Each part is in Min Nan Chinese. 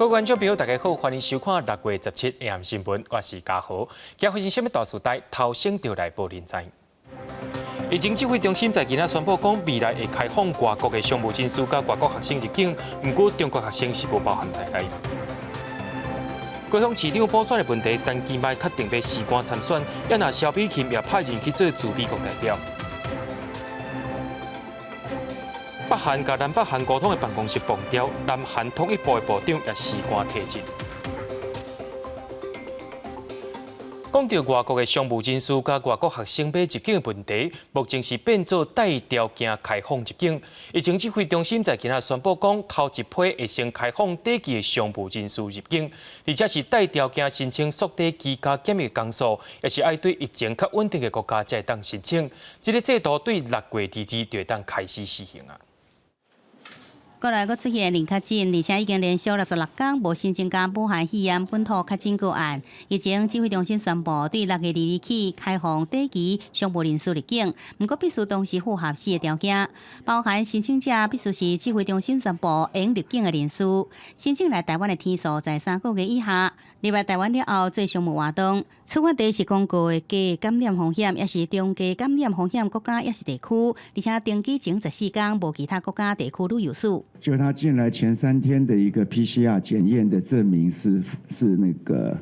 各位觀眾朋友，大家好，歡迎收看6月17 AM 新聞，我是嘉豪。今發生啥物大事代，頭先就來報恁知。疫情指揮中心在今仔宣布講，未來會開放外國的商務人士佮外國學生入境，毋過中國學生是無包含在內。高雄市長補選的問題，陳其邁確定欲辭官參選，也若蕭美琴也派人去做駐美國代表。北韓佮南北韓溝通的辦公室崩掉，南韓統一部的部長也辭官退職。講到外國的商務人士佮外國學生欲入境的問題，目前是變做帶條件開放入境。疫情指揮中心在今仔宣布講，頭一批會先開放短期的商務人士入境，而且是帶條件申請縮短居家檢疫天數，也是愛對疫情較穩定的國家才會當申請。這个制度對6月22就會當開始實行啊。國內閣出現零確診，而且已經連續66天無新增加武漢肺炎本土確診個案。疫情指揮中心宣布，對6月22起開放短期商務人士入境，毋過必須同時符合四个條件，包含申請者必須是指揮中心宣布會入境的人士，申請來台灣的天數在3個月以下，入來台灣了後做商務活動，出發地是公告的低感染風險，抑是中低感染風險國家，抑是地區，而且登機前14天無其他國家地區旅遊史。就他進來前3天的一個 PCR 檢驗的證明是那個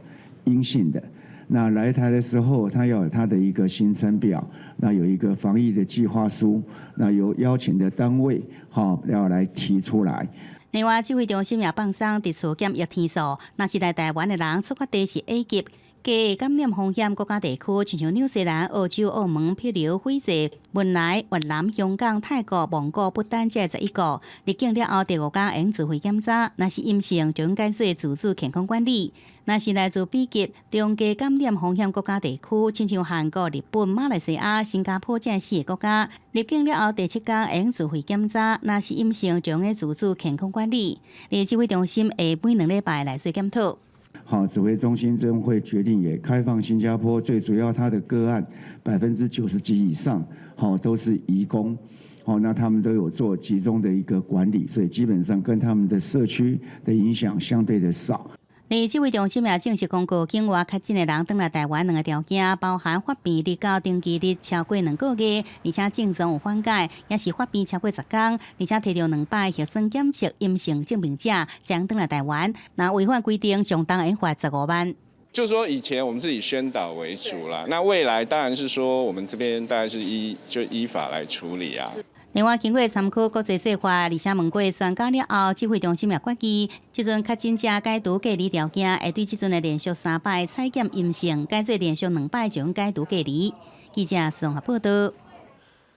陰性的，那來台的時候，他要有他的一個行程表，那有一個防疫的計劃書，那由邀請的單位哈要來提出來。另外，指揮中心也放鬆佇厝檢疫天數，若是來台灣的人出發地是 A 級低感染風險國家地區，親像紐西蘭、澳洲、澳門、帛琉、斐濟、文萊、越南、香港、泰國、蒙古、不丹這11個入境了後，第五工會自費檢查，若是陰性，就用解做自主健康管理。若是來自 B 級中低感染風險國家地區，親像韓國、日本、馬來西亞、新加坡這四个國家，入境了後第七工會自費檢查，若是陰性，就用自主健康管理。而指揮中心會每2禮拜來做檢討。好，指揮中心將會決定也開放新加坡，最主要它的個案90%幾以上，好都是移工，好，那他們都有做集中的一個管理，所以基本上跟他們的社區的影響相對的少。而指揮中心也正式公告，境外確診的人轉來台灣兩个條件，包含發病日到登機日超過2個月，而且症狀有緩解，抑是發病超過10天，而且提著兩擺核酸檢測陰性證明者，才轉來台灣。若違反規定，上重會罰15萬。就是說以前我們自己宣導為主啦，那未來當然是說我們這邊大概是依法來處理啊。另外，經過參考國際做法，而且問過專家了後，指揮中心也決議，這陣確診者解除隔離條件，會對這陣的連續三擺採檢陰性，改做連續兩擺就解除隔離。記者綜合報道。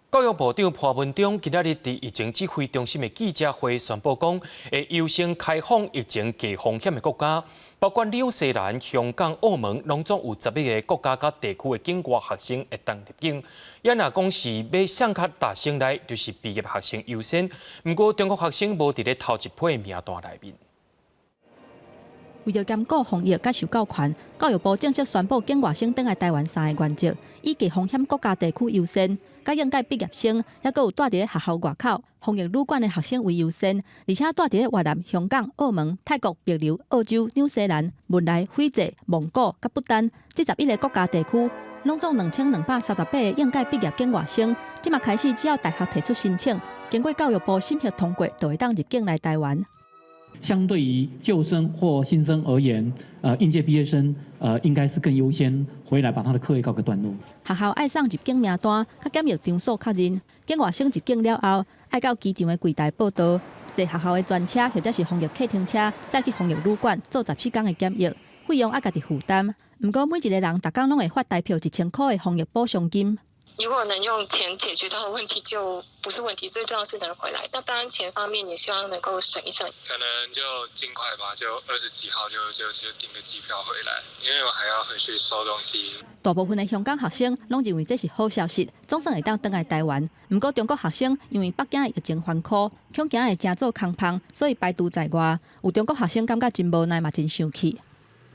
教育部長潘文忠今仔日佇疫情指揮中心的記者會宣布講，會優先開放疫情低風險的國家，包括紐西蘭、香港、澳門，攏總有11個國家佮地區的境外學生會當入境。也若講是欲送較大省來，就是畢業學生優先。毋過中國學生無佇咧頭一批名單內面。為著兼顧防疫佮受教權，教育部正式宣布境外生轉來台灣三个原則：以低風險國家地區優先，佮應屆畢業生，抑閣有蹛佇咧學校外口防疫旅館的學生為優先，而且蹛佇咧越南、香港、澳門、泰國、帛琉、澳洲、紐西蘭、文萊、斐濟、蒙古佮不丹這11個國家地區，攏總2238個應屆畢業境外生，這馬開始只要大學提出申請，經過教育部審核通過，就會當入境來台灣。相對於舊生或新生而言，應屆畢業生，應該是更優先回來把他的課業告個段落。學校愛送入境名單，佮檢疫場所確認，境外生入境了後，愛到機場的櫃台報到，坐學校的專車或者是防疫客廳車，載去防疫旅館做14天的檢疫，費用愛家己負擔。毋過每一个人逐工攏會發台票1000箍的防疫補償金。如果能用錢解決到的問題，就不是問題。最重要是能回來。那當然錢方面也希望能夠省一省。可能就盡快吧，就20幾號就訂個機票回來，因為我還要回去收東西。大部分的香港學生攏認為這是好消息，總算會當轉來台灣。毋過中國學生因為北京的疫情嚴苛，恐驚會成做空縫，所以排除在外。有中國學生感覺真無奈嘛，真生氣。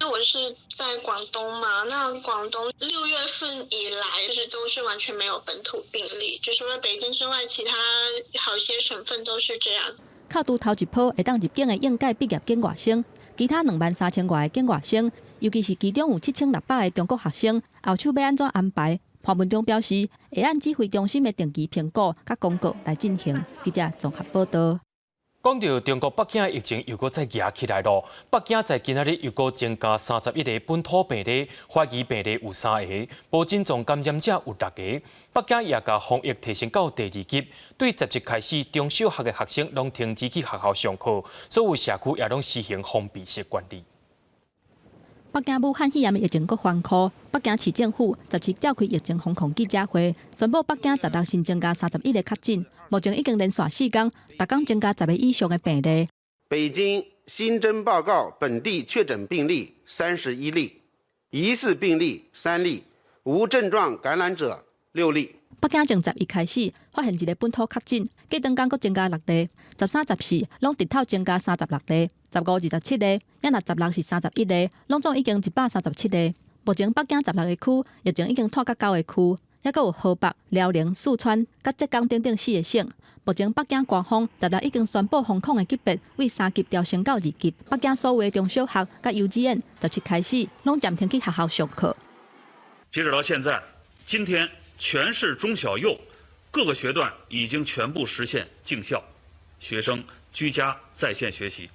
我是在廣東嘛，那廣東6月份以來，就是都是完全沒有本土病例，就除了北京之外，其他好些省份都是這樣。扣除頭一波會當入境的應屆畢業境外生，其他23,000外个境外生，尤其是其中有7600个中國學生，後手欲按怎安排？潘文忠表示，會按指揮中心的定期評估佮公告來進行。記者綜合報道。講到中國北京疫情又閣再夯起來囉，北京在今仔日又閣增加31個本土病例，懷疑病例有三个，無症狀感染者有六个。北京也共防疫提升到第二級，對17開始中小學的學生攏停止去學校上課，所有社區也攏實行封閉式管理。北京武漢肺炎疫情閣翻箍，北京市政府17召開疫情防控記者會，宣布北京16新增加31個確診，目前已經連續四工，逐工增加10個以上的病例。北京新增報告本地確診病例31例，疑似病例3例，無症狀感染者6例。北京從11開始發現一个本土確診，隔兩工閣增加六例，13、14攏直透增加36例，15、27个，抑若16是31例，攏總已經137个。目前北京16个區疫情已經拖到九个區，抑閣有河北、遼寧、四川、佮浙江等等四个省。目前北京官方十六已經宣布封控的級別為三級調升到二級。北京所有的中小學佮幼稚園17開始攏暫停去學校上課。截止到現在，今天全市中小幼各個學段已經全部實現靜校，學生居家在線學習，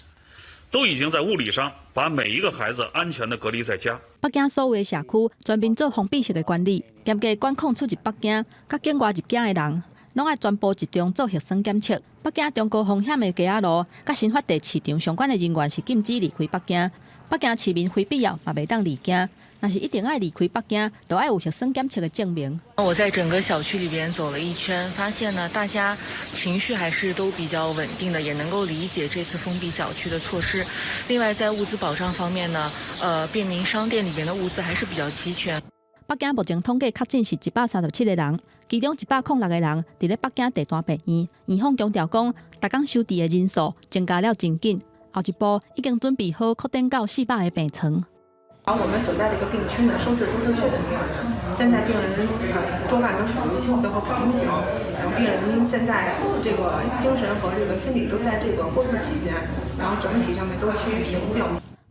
都已經在物理上把每一個孩子安全地隔離在家。北京所有的社區全面做封閉式的管理，嚴格管控出入北京佮境外入境的人，攏愛全部集中做核酸檢測。北京中高風險的街仔路佮新發地市場相關的人員是禁止離開北京。北京市民非必要嘛袂當離京，若是一定愛離開北京，就愛有核酸檢測的證明。我在整個小區裏邊走了一圈，發現呢，大家情緒還是都比較穩定的，也能夠理解這次封閉小區的措施。另外，在物資保障方面呢，便民商店裏邊的物資還是比較齊全。北京目前統計確診是137個人，其中106個人佇咧北京地壇病院。院方強調講，逐工收治的人數增加了真緊，後一步已經準備好擴展到400個病床。而我們所在的一個病區呢，收治都是確診病人，現在病人多半都屬於輕型和普通型，然後病人現在這個精神和這個心理都在這個過渡期間，然後整體上面都趨於平靜。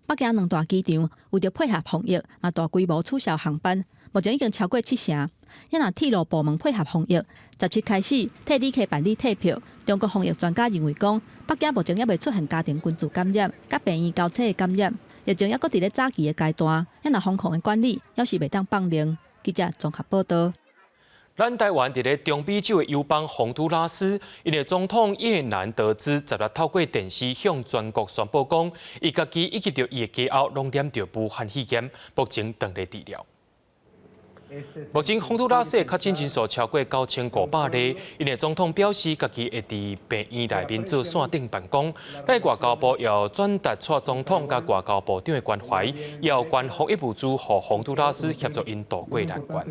北京兩大機場為著配合防疫，嘛大規模取消航班，目前已經超過七成。抑若鐵路部門配合防疫，17開始替旅客辦理退票。中國防疫專家認為講，北京目前猶未出現家庭群聚感染、佮病院交叉的感染，疫情猶閣佇咧早期的階段，抑若封控的管理，猶是袂當放任。記者綜合報道。咱台灣佇咧中美洲的友邦宏都拉斯，𪜶的總統葉南德茲十六透過電視向全國宣布講，伊家己以及著伊的家後攏染著武漢肺炎，目前正咧治療。目前宏都拉斯的確診人數超過9500例，𪜶的總統表示，家己會佇病院內面做線頂辦公。咱外交部也轉達蔡總統佮外交部長的關懷，要捐防疫物資予宏都拉斯協助𪜶渡過難關。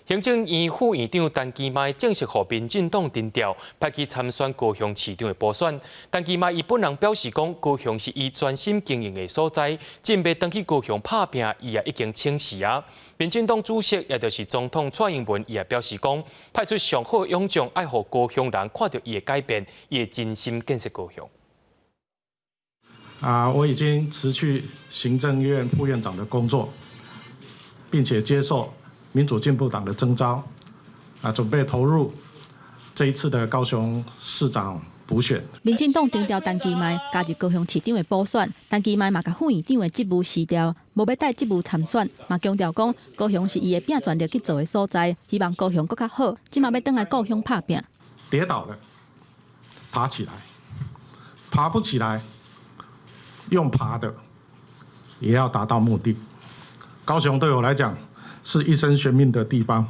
行政院副院長陳其邁正式予民進黨徵調，派去參選高雄市長的補選。陳其邁伊本人表示講，高雄是伊專心經營的所在，準備轉去高雄拍拚，伊也已經請辭啊。民進黨主席也就是總統蔡英文，伊也表示講，派出上好的勇將，愛予高雄人看著伊的改變，伊會真心建設高雄。啊，我已經辭去行政院副院長的工作，並且接受民主進步黨的徵召，啊，準備投入這一次的高雄市長補選。民進黨徵調陳其邁加入高雄市長的補選，陳其邁嘛共副院長的職務辭掉，無欲帶職務參選，嘛強調講高雄是伊會拚全力去做的所在，希望高雄閣較好。這馬欲轉來故鄉拍拚。跌倒了，爬起來；爬不起來，用爬的也要達到目的。高雄對我來講是一生懸命的地方，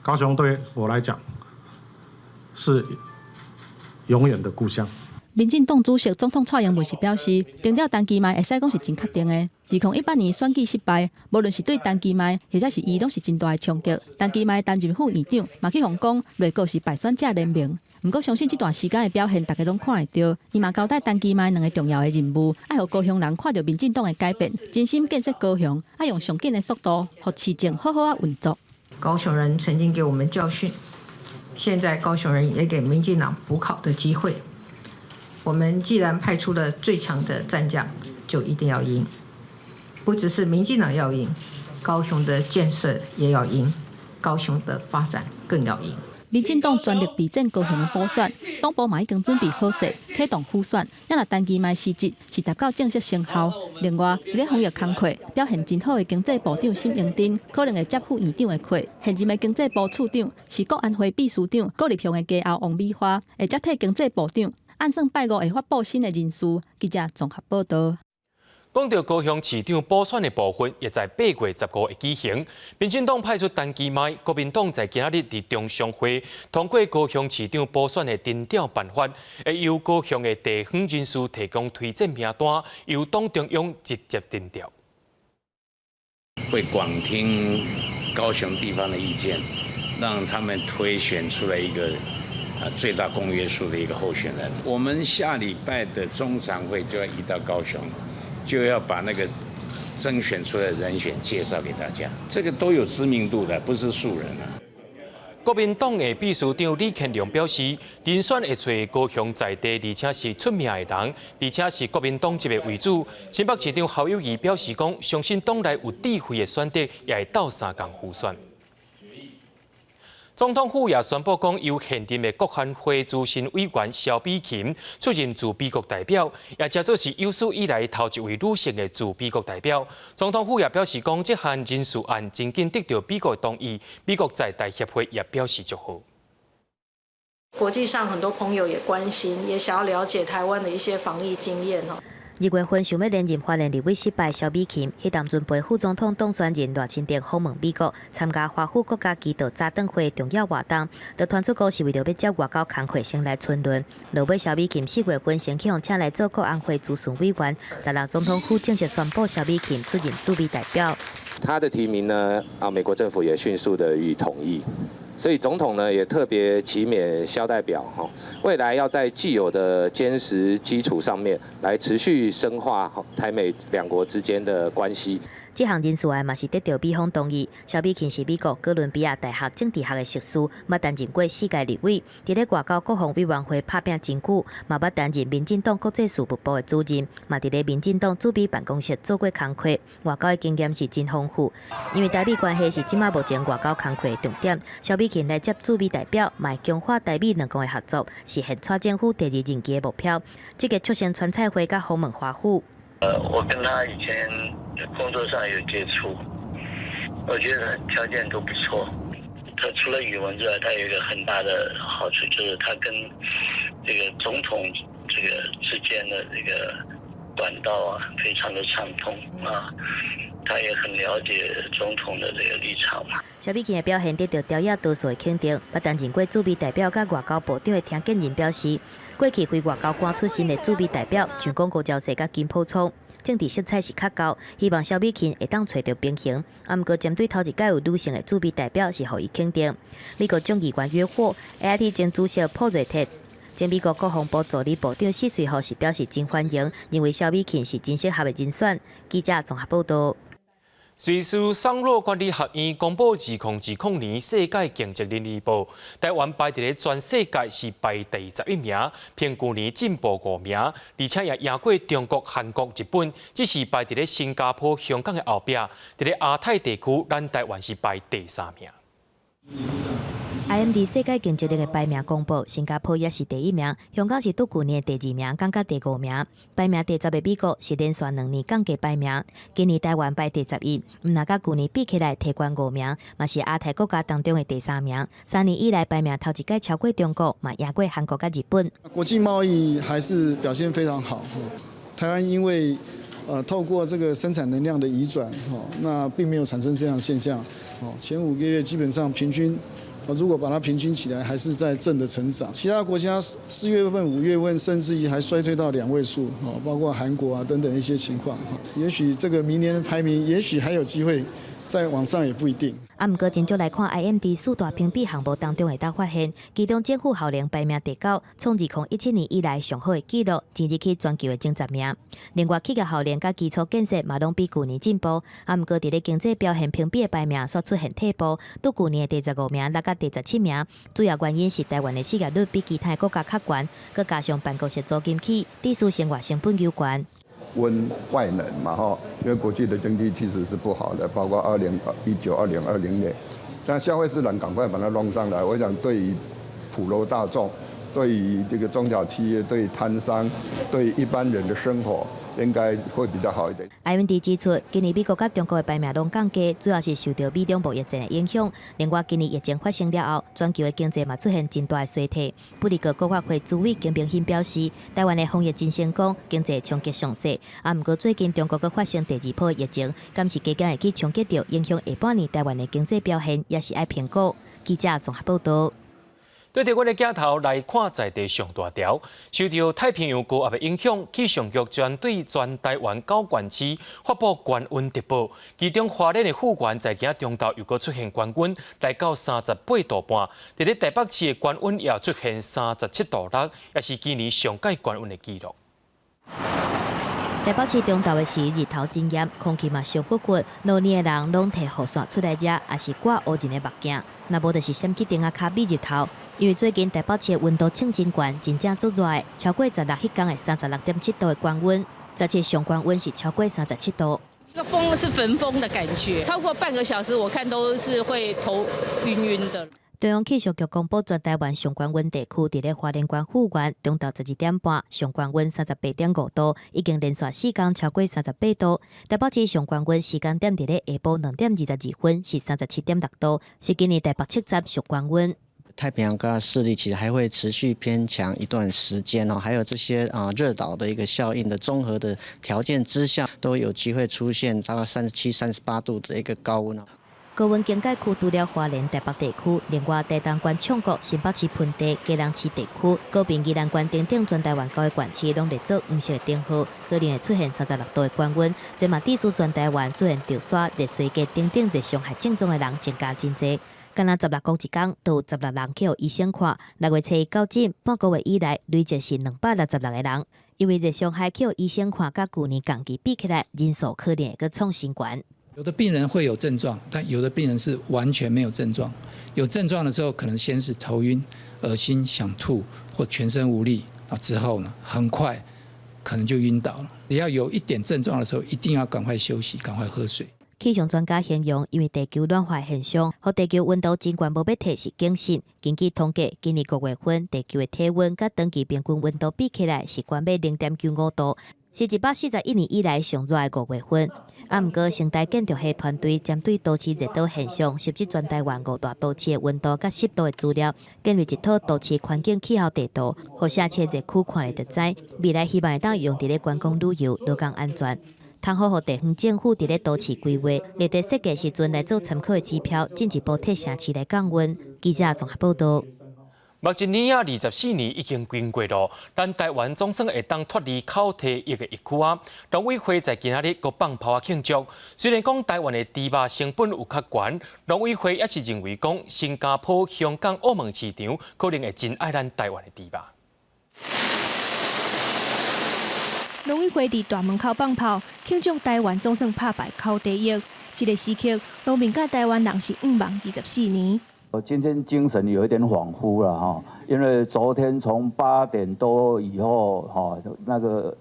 高雄對我來講是永遠的故鄉。民進黨主席總統蔡英文是表示，徵調陳其邁會使講是真確定的。2018年選舉失敗，無論是對陳其邁，或者是伊，攏是真大的衝擊。陳其邁擔任副院長，嘛去予人講內閣是敗選者聯盟。毋過相信這段時間的表現，大家攏看會著。伊嘛交代陳其邁兩个重要的任務，愛予高雄人看著民進黨的改變，真心建設高雄，愛用上緊的速度，予市政好好仔運作。高雄人曾經給我們教訓，現在高雄人也給民進黨補考的機會。我們既然派出了最強的戰將，就一定要贏。不只是民進黨要贏，高雄的建設也要贏，高雄的發展更要贏。民進黨全力備戰高雄的補選，黨部嘛已經準備好勢，啟動輔選。也若陳其邁辭職是達到正式生效。另外，佇咧防疫工課表現真好的經濟部長沈榮津，可能會接副院長的缺。現任的經濟部次長是國安會秘書長郭立雄的家後王美花，會接替經濟部長。按算拜五會發布新的人事。記者綜合報道。講到高雄市長補選的部分，也在8月15會舉行。民進黨派出陳其邁，國民黨在今仔日佇中常會通過高雄市長補選的定調辦法，會由高雄的地方人士提供推薦名單，由黨中央直接定調。會廣聽高雄地方的意見，讓他們推選出來一個最大公約數的一個候選人。我們下禮拜的中常會就要移到高雄。就要把那個甄選出來的人選介紹給大家，這個都有知名度的，不是素人啊。國民黨的秘書長李乾龍表示，人選會揣高雄在地，而且是出名的人，而且是國民黨籍的為主。新北市長侯友宜表示講，相信黨內有智慧的選擇，也會鬥相共輔選。總統府也宣布講，由現任的國安會資深委員蕭美琴出任駐美國代表，也誠做是有史以來頭一位女性的駐美國代表。總統府也表示講，這項人事案真緊得到美國同意，美國在台協會也表示祝賀。國際上很多朋友也關心，也想要了解台灣的一些防疫經驗哦。 2月份想欲連任花蓮立委失敗，蕭美琴，彼當陣陪副總統當選人賴清德訪問美國，參加華府國家機道早頓會重要活動，就傳出講是為著欲接外交工課先來親論。落尾蕭美琴4月份先去予請來做國安會諮詢委員，十六總統府正式宣布蕭美琴出任駐美代表。他的提名呢，美國政府也迅速的予以同意。所以總統呢也特別期勉蕭代表，未來要在既有的堅實基礎上面，來持續深化台美兩國之間的關係。這項人事案嘛是得到美方同意。蕭美琴是美國哥倫比亞大學政治學的碩士，捌擔任過四屆立委，佇咧外交國防委員會拍拚真久，嘛捌擔任民進黨國際事務部的主任，嘛佇咧民進黨駐美辦公室做過工課，外交的經驗是真豐富。因為台美關係是這馬目前外交工課的重點，蕭美琴來接駐美代表，嘛會強化台美兩國的合作，實現蔡政府第二任期的目標。這個促成川蔡會佮訪問華府。我跟他以前工作上有接觸，我覺得條件都不錯。他除了語文之外，他有一個很大的好處，就是他跟這個總統這個之間的這個管道啊，非常的暢通啊。他也很了解總統的這個立場嘛。蕭美琴的表現得到朝野多數的肯定，捌擔任過駐美代表佮外交部長的聽見人表示，過去非外交官出身的駐美代表，像講吳釗燮佮金溥聰，政治色彩是較厚，希望蕭美琴會當揣著平衡。啊，毋過針對頭一擺有女性的駐美代表是予伊肯定。美國眾議員約霍 AIT 前主席朴睿哲。前美國國防部助理部長施瑞福是表示真歡迎，認為蕭美琴是真適合的人選。記者綜合報道。瑞士桑洛管理學院公布2020年世界競爭力報，台灣排佇咧全世界是排第11名，比舊年進步5名，而且也贏過中國、韓國、日本，只是排佇咧新加坡、香港的後壁。佇咧亞太地區，咱台灣是排第三名。 IMD 世界競爭力的排名公布，新加坡也是第一名，香港是拄舊年的第二名，降到第五名。排名第十的美國是連續2年降低排名，今年台灣排第11，毋若佮舊年比起來提懸五名，嘛是亞太國家當中的第三名。3年以來排名頭一擺超過中國，嘛贏過韓國佮日本。國際貿易還是表現非常好。台灣因為透過這個生產能量的移轉，那並沒有產生這樣的現象。前5個月基本上平均。如果把它平均起來，還是在正的成長。其他國家4月份、5月份甚至於還衰退到兩位數，包括韓國啊等等一些情況。也許這個明年的排名，也許還有機會再再往上也不一定。啊，毋過真少來看 IMD 四大評比項目當中會當發現，其中政府效能排名第九，創2017年以來上好的紀錄，進入去全球的前10名。另外，企業效能佮基礎建設嘛攏比舊年進步。啊，毋過佇咧經濟表現評比的排名煞出現退步，對舊年的第15名落到第17名。主要原因是台灣的失業率比其他國家較懸，閣加上辦公室租金起，致使生活成本又懸。溫外冷嘛，哈，因為國際的經濟其實是不好的，包括2019、2020年，但消費市場趕快把它弄上來，我想對於普羅大眾、對於這個中小企業、對攤商、對一般人的生活，應該會比較好一點。 IMD 指出，今年美國佮中國的排名攏降低，主要是受著美中貿易戰的影響。另外，今年疫情發生了後，全球的經濟嘛出現真大的衰退。不利國國發會主委金明欣表示，台灣的防疫真成功，經濟衝擊上細。啊，毋過最近中國閣發生第二波疫情，敢是加減會去衝擊著影響下半年台灣的經濟表現，也是愛評估。記者綜合報道。對著阮的鏡頭來看，在地上大條，受著太平洋高壓的影響，氣象局針對全台灣九縣市發布高溫特報，其中花蓮的富源在今中晝又閣出現高溫，來到38.5度。佇咧台北市的高溫也出現37.6度，也是今年上蓋高溫的紀錄。台北市中晝的時，日頭真炎，空氣嘛燒鬱鬱，路邊的人攏提雨傘出來遮，抑是掛烏人的目鏡，若無就是閃去燈仔跤避日頭。因為最近台北市的溫度衝真懸，真正足熱的，超過16彼工的36.7度的高溫，這次上高溫是超過37度。這個風是焚風的感覺，超過半個小時，我看都是會頭暈暈的。中央氣象局公布全台灣上高溫地區，佇咧花蓮縣富源，中晝12點半，上高溫38.5度，已經連續4工超過38度。台北市上高溫時間點佇咧下晡2點22分，是37.6度，是今年台北車站上高溫。太平洋高壓勢力其實還會持續偏強一段時間哦，還有這些啊熱島的一個效應的綜合的條件之下，都有機會出現大概37、38度的一個高溫哦。高溫警戒區除了花蓮、台北地區，另外台東縣暢國、新北市盆地、基隆市地區、高屏宜蘭縣等等全台灣九个縣市攏列做黃色燈號，可能會出現36度的高溫。這嘛致使全台灣出現著沙、熱衰竭等等熱傷害症狀的人增加真濟。敢若16個一工，都有16人去予醫生看。6月初一到這半個月以來，累計是266個人。因為熱傷害去予醫生看，佮舊年仝期比起來，人數可能會閣創新懸。有的病人會有症狀，但有的病人是完全沒有症狀。有症狀的時候，可能先是頭暈、噁心、想吐或全身無力啊，之後呢，很快可能就暈倒了。只要有一點症狀的時候，一定要趕快休息，趕快喝水。氣象專家形容，因為地球暖化現象，予地球溫度真懸無欲退是警訊。根據統計，今年5月份地球的體溫佮長期平均溫度比起來是懸欲0.95度，是141年以來上熱的5月份。啊，毋過成大建築系團隊針對都市熱島現象，收集全台灣五大都市的溫度佮濕度的資料，建立一套都市環境氣候地圖，予城市熱區看咧就知。未來希望會當用佇咧觀光旅遊，路更安全。通好予地方政府佇咧都市規劃、綠地設計時陣來做參考的指標，進一步替城市來降溫。記者綜合報道。目一年啊，24年已經經過咯，咱台灣總算會當脫離口蹄疫的疫區啊。農委會在今仔日閣放炮仔慶祝。雖然講台灣的豬肉成本有較懸，農委會也是認為講新加坡、香港、澳門市場可能會真愛咱台灣的豬肉。農委會佇大門口放炮，慶祝台灣總算拍敗口蹄疫。這個時刻，農民佮台灣人是向望24年。我今天精神有一點恍惚了哈，因為昨天從8點多以後哈，那個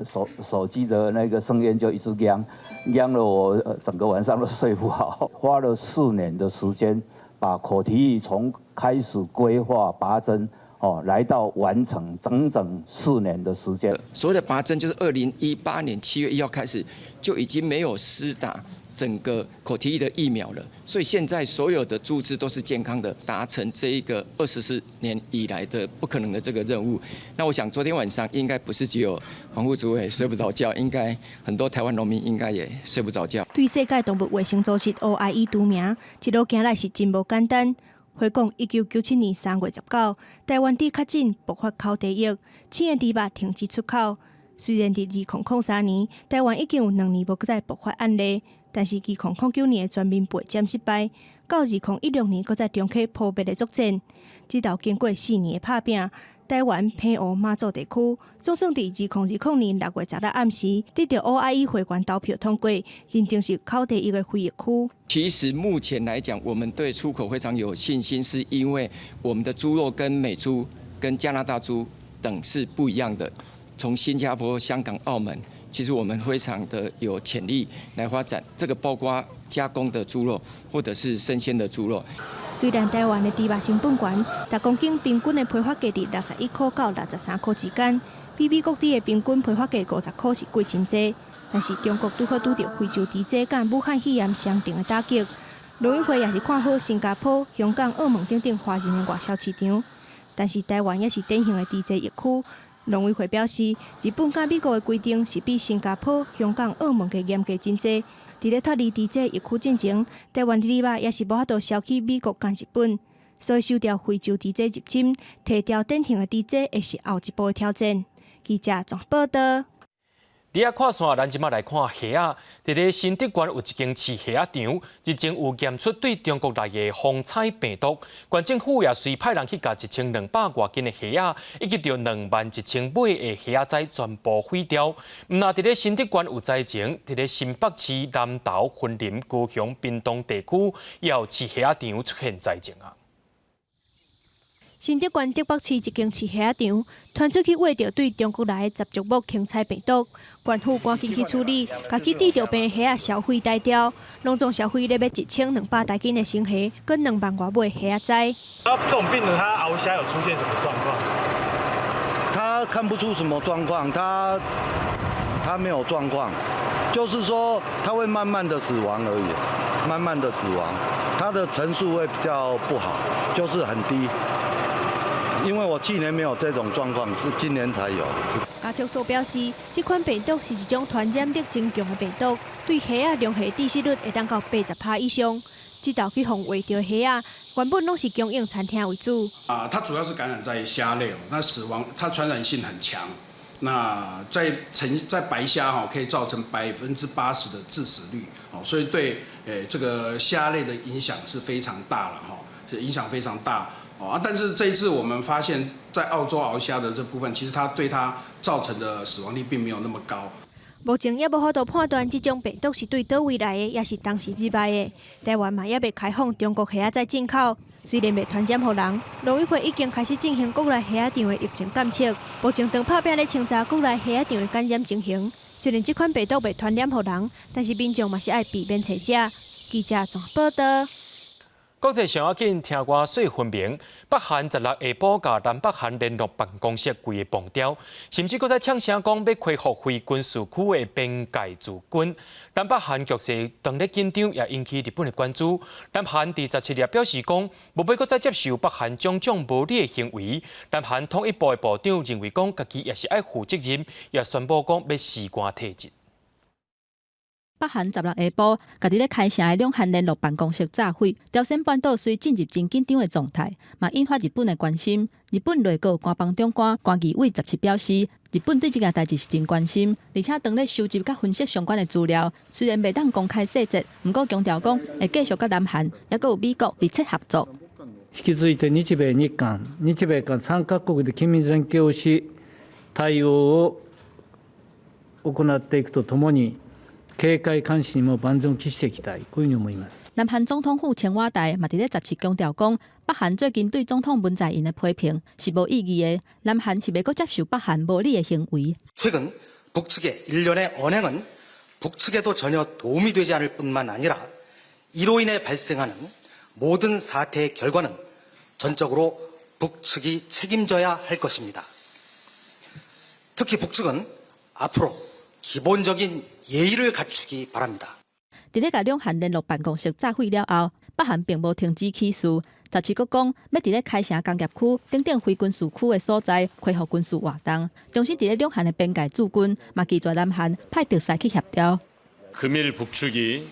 手機的那個聲音就一直響，響了我整個晚上都睡不好。花了4年的時間，把口蹄疫從開始規劃拔針。哦，來到完成整整4年的時間。所謂的拔針就是2018年7月1號開始就已經沒有施打整個口蹄疫的疫苗了，所以現在所有的豬隻都是健康的，達成這一個24年以來的不可能的這個任務。那我想昨天晚上應該不是只有黃副主委睡不着覺，應該很多台灣農民應該也睡不着覺。對世界動物衛生組織 OIE 除名，一路行來是真無簡單。回顧1997年3月19，台灣佇確診爆發口蹄疫，青的豬肉停止出口。雖然佇2003年，台灣已經有2年無閣再爆發案例，但是2009年的全面備檢失敗，到2016年閣再重啟撲滅的作戰，直到經過4年的拍拚，台灣澎湖馬祖地區總算佇2020年6月16暗時得著 OIE 會員投票通過，認定是口蹄疫的非疫區。其實目前來講，我們對出口非常有信心，是因為我們的豬肉跟美豬、跟加拿大豬等是不一樣的。從新加坡、香港、澳門，其實我們非常的有潛力來發展。這個包括加工的豬肉，或者是生鮮的豬肉。雖然台灣的豬肉成本懸，逐公斤平均的批發價佇61塊到63塊之間，比美國佇的平均批發價50塊是貴真濟。但是中國拄好拄著非洲豬災佮武漢肺炎雙重的打擊，農委會也是看好新加坡、香港、澳門等等華人的外銷市場。但是台灣也是典型的豬災疫區。農委會表示，日本佮美國的規定是比新加坡、香港、澳門加嚴格真濟。佇咧脫離豬災疫區進前，台灣的豬肉也是無法度銷去美國佮日本，所以受著非洲豬災入侵，提掉典型的豬災會是後一步的挑戰。記者綜合報導。除了看山，咱這馬來看蝦仔。佇咧新竹縣有一間飼蝦仔場，日前有驗出對中國來的風采病毒，縣政府也隨派人去共1200外斤的蝦仔，以及著21,000尾的蝦仔崽全部毀掉。毋但佇咧新竹縣有災情，佇咧新北市南投、雲林、高雄、屏東地區，也有飼蝦仔場出現災情啊。新竹縣竹北市一間飼蝦仔場，傳出去挖著對中國來的十足目芹菜病毒，縣府趕緊去處理，共去得著病的蝦仔銷毀逮掉，攏總銷毀咧欲1200台斤的生蝦，閣2萬外尾蝦仔崽。啊，這種病人他鰲蝦有出現什麼狀況？他看不出什麼狀況，他沒有狀況，就是說他會慢慢的死亡而已，慢慢的死亡，他的成數會比較不好，就是很低。因為我去年沒有這種狀況，是今年才有。家畜所表示，這款病毒是一種傳染力真強的病毒，對蝦仔龍蝦致死率會當到80%以上。這道去予挖著蝦仔，原本攏是供應餐廳為主。啊，它主要是感染在蝦類，那死亡它傳染性很強。那在成在白蝦哈，可以造成80%的致死率，哦，所以對這個蝦類的影響是非常大了哈，是影響非常大。啊！但是這一次我們發現，在澳洲螯蝦的這部分，其實它對它造成的死亡率並沒有那麼高。目前猶無法度判斷這種病毒是對佗位來的，抑是當時入來的。台灣嘛猶未開放中國蝦仔崽進口，雖然未傳染予人，農委會已經開始進行國內蝦仔場的疫情監測。目前正拍拚咧清查國內蝦仔場的感染情形。雖然這款病毒未傳染予人，但是民眾嘛是愛避免揣食。記者綜合報導。國際上要緊，聽外說分明，北韓16下晡共南北韓聯絡辦公室規个磅掉，甚至閣再嗆聲講欲恢復非軍事區的邊界駐軍。南北韓局勢當咧緊張，也引起日本的關注。南韓佇17日表示講，無欲閣再接受北韓種種無禮的行為。南韓統一部的部長認為講，家己也是愛負責任，也宣布講欲辭官退職。北韓16下晡，共佇咧開城的兩韓聯絡辦公室炸毀，朝鮮半島隨進入真緊張的狀態，嘛引發日本的關心。日本內閣官房長官菅義偉17表示，日本對這件代誌是真關心，而且當咧收集佮分析相關的資料，雖然袂當公開細節，毋過強調講會繼續佮南韓，猶閣有美國密切合作。引き続いて日米日韓、日米韓3カ國で緊密連携をし、対応を行っていくとともに、警戒監視にも萬全を期していきたい、こういうふうに思います。南韓總統府青瓦台嘛佇咧17強調講，北韓最近對總統文在寅的批評是無意義的，南韓是袂閣接受北韓無禮的行為。 최근 북측의 일련의 언행은 북측에도 전혀 도움이 되지 않을 뿐만 아니라 이로 인해 발생하는 모든 사태의 결과는 전적으로 북측이 책임져야 할 것입니다. 특히 북측은 앞으로 기본적인 예의를 갖추기 바랍니다. 佇咧共兩韓聯絡辦公室炸毀了後，北韓並無停止起事，17閣講欲佇咧開城工業區等等非軍事區的所在恢復軍事活動，重新佇咧兩韓的邊界駐軍，嘛拒絕南韓派特使去協調。 금일 북측이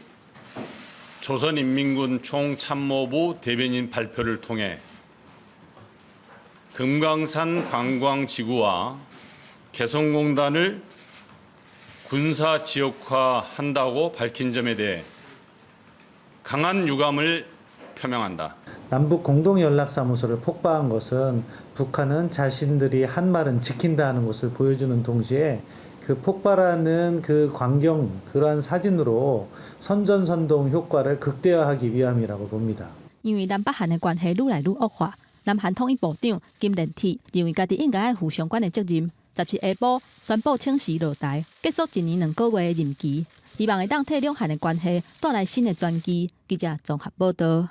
조선인민군 총참모부 대변인 발표를 통해 금강산 관광지구와 개성공단을 군사 지역화한다고 밝힌 점에 대해 강한 유감을 표명한다. 남북 공동연락사무소를 폭파한 것은 북한은 자신들이 한 말은 지킨다는 것을 보여주는 동시에 그 폭발하는 그 광경 그러한 사진으로 선전선동 효과를 극대화하기 위함이라고 봅니다. 因為南北韓的關係愈來愈惡化，南韓統一部長金連鐵認為家己應該愛負相關的責任。17下晡宣布請辭落台，結束一年2個月的任期，希望會當替兩韓的關係帶來新的轉機。記者綜合報道。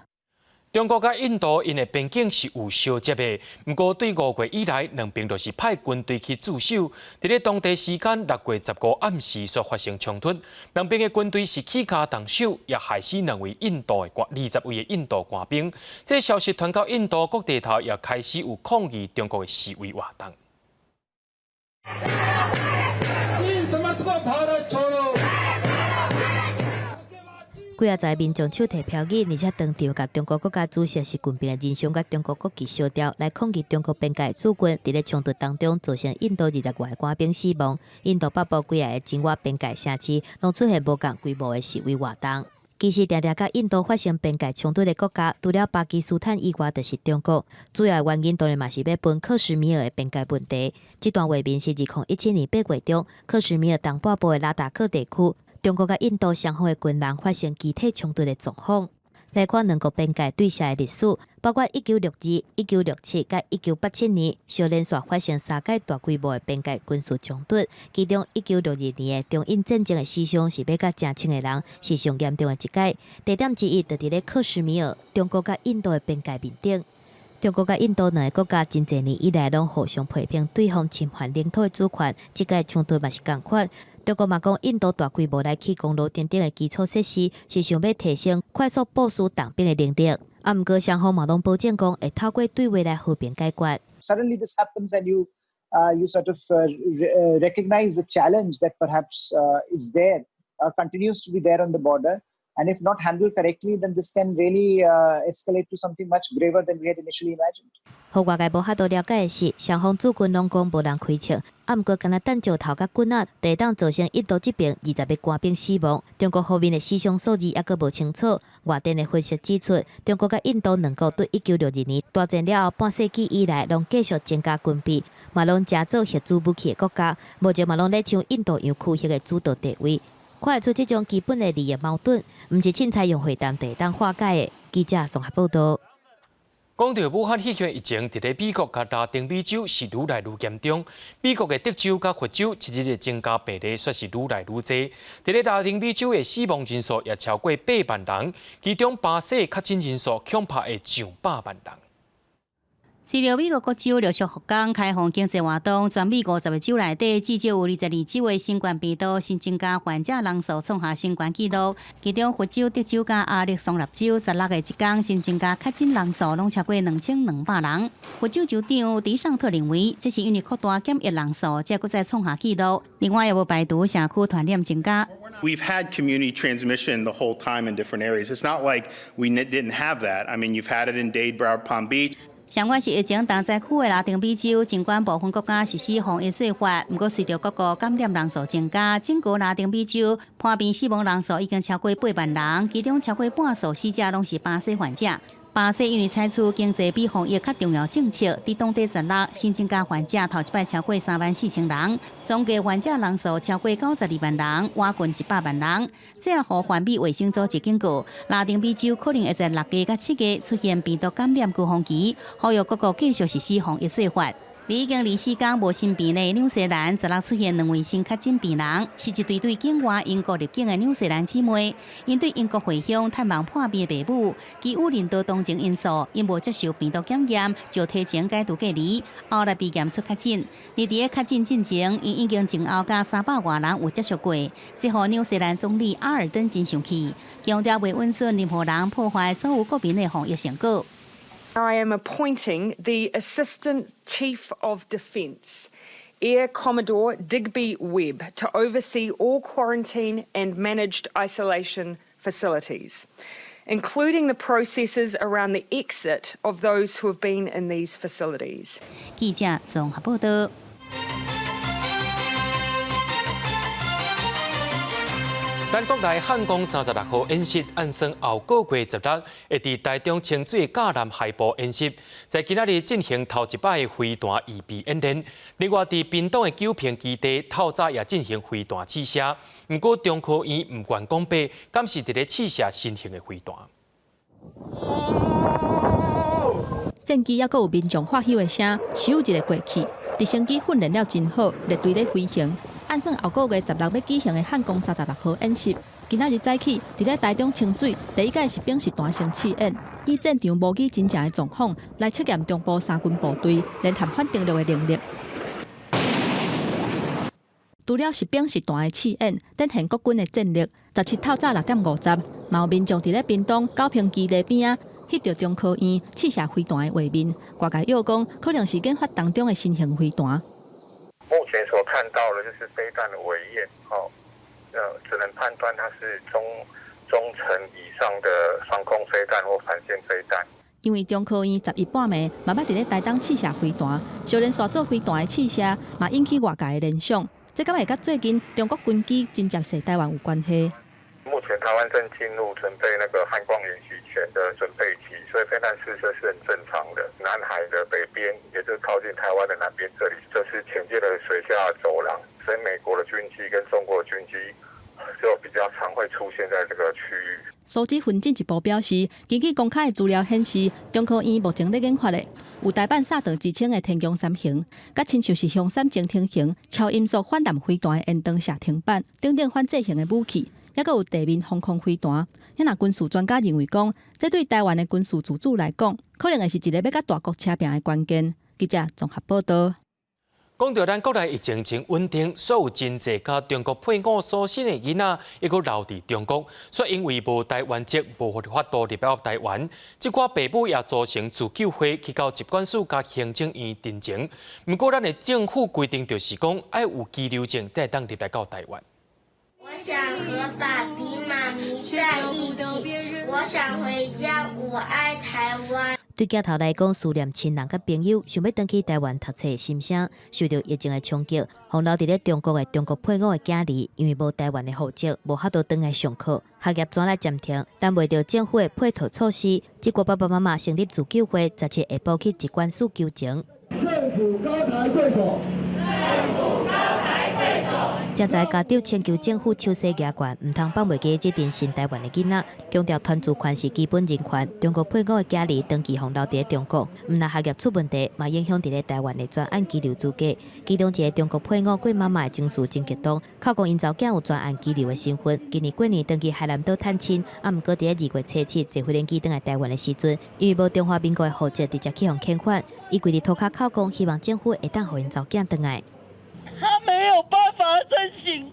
中國佮印度𪜶的邊境是有相接的，毋過對5月以來，兩邊就是派軍隊去駐守。佇咧當地時間6月15暗時所發生衝突，兩邊的軍隊是起跤動手，也害死兩位印度的官20位的印度官兵。這個消息傳到印度各地頭，也開始有抗議中國的示威活動。幾仔載民眾手提標語，而且當場共中國國家主席習近平的人像佮中國國旗相調，來抗議中國邊界駐軍佇咧衝突當中造成印度20外个官兵死亡。印度北部幾个中越邊界城市攏出現無仝規模的示威活動。其實，定定佮印度發生邊界衝突的國家，除了巴基斯坦以外，就是中國。主要原因當然嘛是欲分克什米爾的邊界問題。這段畫面是2017年8月中，克什米爾東北部的拉達克地區。中國佮印度雙方的軍人發生肢體衝突的狀況。來看兩國邊界對峙的歷史，包括1962、1967佮1987年，相連續發生三擺大規模的邊界軍事衝突。其中1962年的中印戰爭的死傷是欲到成千个人，是上嚴重的一擺。地點之一就佇咧克什米爾，中國佮印度的邊界面頂。中國佮印度兩个國家真濟年以來攏互相批評對方侵犯領土的主權，這擺衝突嘛是仝款。中國嘛講，印度大規模來起公路等等的基礎設施，是想欲提升快速部署動兵的能力。啊，毋過雙方嘛攏保證講，會透過對話來和平解決。 Suddenly this happens and you sort of recognize the challenge that perhaps is there, continues to be there on the border. And if not handled correctly, then this can really escalate to something much graver than we had initially imagined. 予外界無法度了解的是，雙方駐軍攏講無人開槍，啊，毋過干焦擲石頭佮棍仔，就會當造成印度這邊20個官兵死亡。中國方面的死傷數字猶閣無清楚。外電的分析指出，中國佮印度兩國對1962年大戰了後半世紀以來，攏繼續增加軍備，嘛攏成做核子武器的國家，目前嘛攏咧搶印度洋區域的主導地位。看會出這種基本的利益矛盾，毋是凊彩用會談就會當化解的。記者綜合報道。講到武漢肺炎疫情，佇咧美國佮拉丁美洲是愈來愈嚴重。美國的德州佮佛州一日的增加病例，煞是愈來愈濟。佇咧拉丁美洲的死亡人數也超過8萬人，其中巴西確診人數恐怕會上百萬人。隨著美國各州陸續復工開放經濟活動，全美50個州內底至少有22州的新冠病毒新增加患者人數創下新懸紀錄。其中，佛州、德州佮亞利桑那州16个一工新增加確診人數攏超過2200人。佛州州長迪尚特認為，這是因為擴大檢疫人數，才閣再創下紀錄。另外，也無排除社區傳染增加。 We've had community transmission the whole time in different areas. It's not like we didn't have that. I mean, you've had it in Dade, Broward, Palm Beach. 上懸是疫情重災區的拉丁美洲，儘管部分國家實施防疫做法，毋過隨著各國感染人數增加，整個拉丁美洲破病死亡人數已經超過8萬人，其中超過半數死者攏是巴西患者。巴西因為採取經濟比防疫較重要政策，佇當地16新增加患者頭一擺超過3萬4千人，總計患者人數超過92萬人，倚近100萬人。這也予環美衛生組織警告，拉丁美洲可能會在6月佮7月出現病毒感染高峰期，呼籲各國繼續實施防疫做法。已經24天無新病例，紐西蘭16出現兩位新確診病人，是一對對境外英國入境的紐西蘭姊妹，𪜶對英國回鄉探望破病的爸母，基於人道同情因素，𪜶無接受病毒檢驗，就提前解除隔離，後來被驗出確診。而佇咧確診進前，𪜶已經前後佮300外人有接觸過，這予紐西蘭總理阿爾登真生氣，強調袂允准任何人破壞所有國民的防疫成果。 I am appointing the Assistant Chief of Defence, Air Commodore Digby Webb, to oversee all quarantine and managed isolation facilities, including the processes around the exit of those who have been in these facilities. 記者綜合報道。咱國內漢光36號演習，按算後個月16會佇台中清水甲南海部演習，在今仔日進行頭一擺的飛彈預備演練。另外，佇屏東的九坪基地，透早也進行飛彈試射。毋過中科院毋願講白，敢是佇咧試射新型的飛彈。戰機猶閣有民眾喝挾的聲，咻一下過去。直升機訓練了真好，列隊咧飛行。按算後個月十六欲舉行的漢光三十六號演習，今仔日早起，佇咧台中清水第一屆實兵實彈先試演，以戰場模擬真正的狀況來測驗中部三軍部隊聯合反登陸的能力。除了實兵實彈的試演，展現國軍的戰力。17透早6點50，嘛有民眾佇咧屏東九坪基地邊仔翕著中科院試射飛彈的畫面，外界臆講可能是研發當中的新型飛彈。目前所看到的就是飛彈的尾焰，哦，只能判斷它是中程以上的防空飛彈或反艦飛彈。因為中科院11半暝嘛捌佇咧台東試射飛彈，相連續做飛彈的試射，嘛引起外界的聯想。這敢會佮最近中國軍機真接踅台灣有關係？目前台灣正進入準備那個漢光演習前的準備期，所以飛彈試射是很正常的。南海的北邊，也就是靠近台灣的南邊，這裡就是潛進的水下走廊，所以美國的軍機跟中國的軍機就比較常會出現在這個區域。蘇志芬進一步表示，根據公開的資料顯示，中科院目前咧研發的有台版薩德之稱的天弓三型，佮親像是雄三潛艇型超音速反艦飛彈的延長射程板等等反制型的武器，猶閣有地面防空飛彈。若軍事專家認為講，這對台灣的軍事自主來講，可能會是一个欲佮大國車拚的關鍵。記者綜合報道。講著咱國內疫情真穩定，所有真濟佮中國配偶所生的囡仔，猶閣留佇中國，卻因為無台灣籍，無法度入來台灣。這寡爸母也組成自救會去到疾管署佮行政院陳情。毋過，咱的政府規定就是講，愛有居留證才會當入來到台灣。我想和爸比媽咪在一起，我想回家，我愛台灣。對鏡頭來講，思念親人佮朋友，想欲轉去台灣讀冊的心聲，受著疫情的衝擊，予留佇咧中國的中國配偶的囝兒，因為無台灣的戶籍，無法度轉來上課，學業轉來暫停，等袂著政府的配套措施，這個爸爸媽媽成立自救會，17下晡去疾管署求情。政府高抬貴手。這才家長請求政府手勢舉懸，毋通放袂記這陣新台灣的囡仔，強調團聚權是基本人權。中國配偶的囝兒長期予留佇中國，毋但學業出問題，嘛影響佇咧台灣的專案居留資格。其中一个中國配偶郭媽媽的情緒真激動，哭講𪜶查某囝有專案居留的身份，今年過年轉去海南島探親，啊，毋過佇咧2月初7坐飛機轉來台灣的時陣，因為無中華民國的戶籍，直接去予遣返。伊跪佇塗跤哭講，希望政府會當予𪜶查某囝轉來。他沒有辦法申請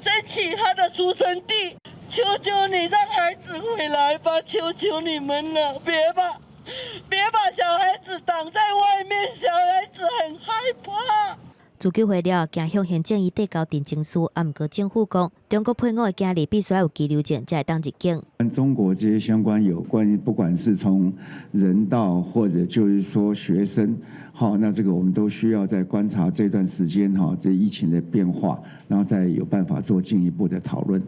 申請他的出生地，求求你讓孩子回來吧！求求你們了，別把小孩子擋在外面，小孩子很害怕。自救會了後，向行政院遞交陳情書，啊，毋過政府講，中國配偶的囝兒必須有居留證，才會當入境。中國這些相關有關，不管是從人道或者就是說學生，好，那這個我們都需要再觀察這段時間哈，這疫情的變化，然後再有辦法做進一步的討論。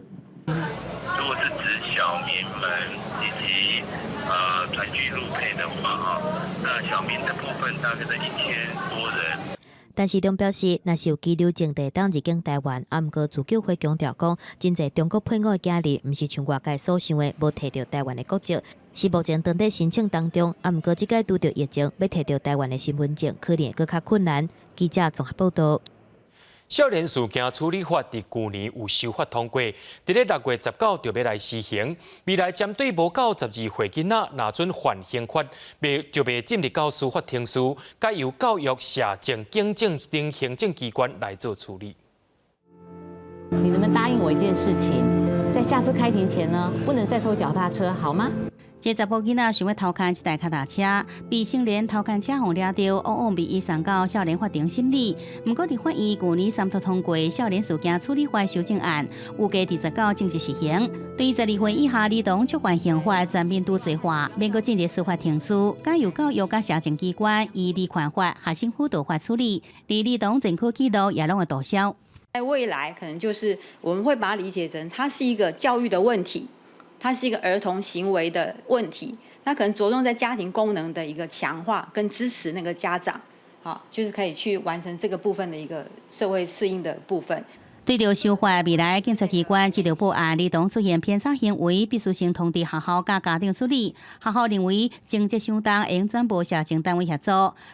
如果是指小民們以及團聚陸配的話，哈，那小民的部分大概在1000多人。陳時中表示，若是有居留證，會當入境台灣。啊，毋過自救會強調講，真濟中國配偶的囝兒，毋是像外界所想的，無提著台灣的國籍，是目前當佇申請當中。啊，毋過這擺拄著疫情，欲提著台灣的身份證，可能會閣較困難。記者綜合報道。少年事件處理法佇舊年有修法通過，佇咧6月19就欲來施行。未來針對無夠12歲囡仔，若準犯刑法，袂就袂進入到司法程序，改由教育、社政、警政等行政機關來做處理。你能不能答應我一件事情，在下次開庭前呢，不能再偷腳踏車，好嗎？這查埔囡仔想欲偷牽一台跤踏車，未成年偷牽車予掠著，往往被移送到少年法庭審理。毋過，立法院舊年三讀通過少年事件處理法修正案，預計佇19正式實行。對12歲以下兒童觸犯刑法全面除罪化，免閣進入司法程序，改由教育佮社政機關依兒權法、學生輔導法處理，連兒童前科記錄也攏會註銷。在未來，可能就是我們會把它理解成，它是一個教育的問題，它是一個兒童行為的問題。那可能着重在家庭功能的一個強化跟支持，那個家長，好，就是可以去完成這個部分的一個社會適應的部分。對著修法，未來檢察機關接著報案，兒童出現偏差行為，必須先通知學校佮家長處理。學校認為情節相當，應轉報社政單位協助。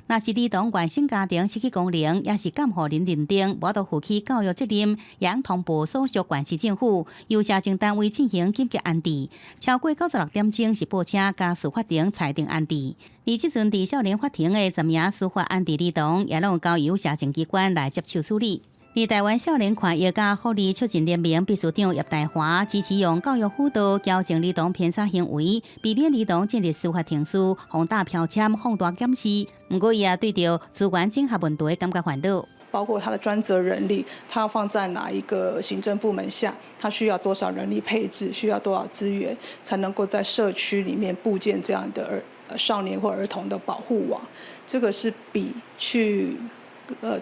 若是兒童原生家庭失去功能，抑是監護人認定無法度負起教育責任，也應通報所屬縣市政府，由社政單位進行緊急安置。超過96點鐘是報請家事法庭裁定安置。而這陣佇少年法庭的10名司法安置兒童，也攏交由社政機關來接手處理。而台灣少年權益佮福利促進聯盟秘書長葉大華支持用教育輔導矯正兒童偏差行為，避免兒童進入司法程序，予打標籤、放大檢視。毋過，伊也對著資源整合問題感覺煩惱。包括他的專責人力，他要放在哪一個行政部門下？他需要多少人力配置？需要多少資源，才能夠在社區裡面佈建這樣的兒少年或兒童的保護網？這個是比去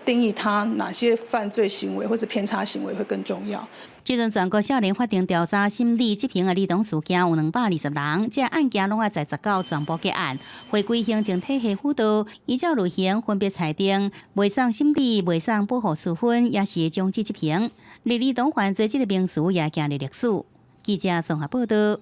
定義他哪些犯罪行為或者偏差行為會更重要。這陣全國少年法庭調查審理執行的兒童事件有220人，這案件攏愛在19全部結案，回歸行政體系輔導，依照類型分別裁定，袂送審理、袂送保護處分，抑是終止執行。而兒童犯罪這個名詞也行入歷史。記者綜合報道。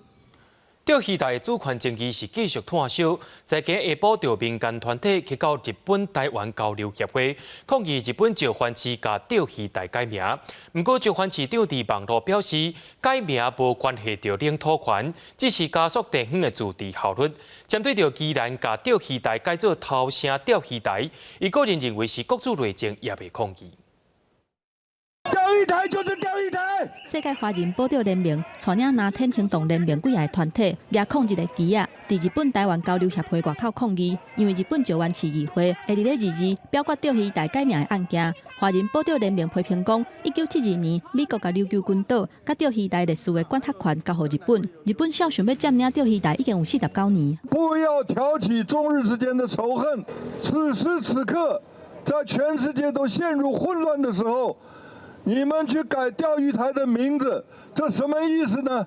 釣魚台的主權爭議是繼續湠燒，在今下晡，著民間團體去到日本台灣交流協會抗議日本石垣市共釣魚台改名。毋過石垣市長佇網路表示，改名無關係著領土權，只是加速地方的自治效率。針對著宜蘭共釣魚台改做頭城釣魚台，伊個人認為是國主內政，也袂抗議。釣魚台就是釣魚台。世界華人保釣聯盟帶領藍天行動聯盟幾个團體，舉抗日的旗仔，佇日本台灣交流協會外口抗議，因為日本石垣市議會會佇咧22表決釣魚台改名的案件。華人保釣聯盟批評講，1972年美國共琉球群島佮釣魚台歷史的管轄權交予日本，日本肖想欲佔領釣魚台已經有49年。不要挑起中日之間的仇恨。此時此刻，在全世界都陷入混亂的時候，你們去改釣魚台的名字，這什麼意思呢？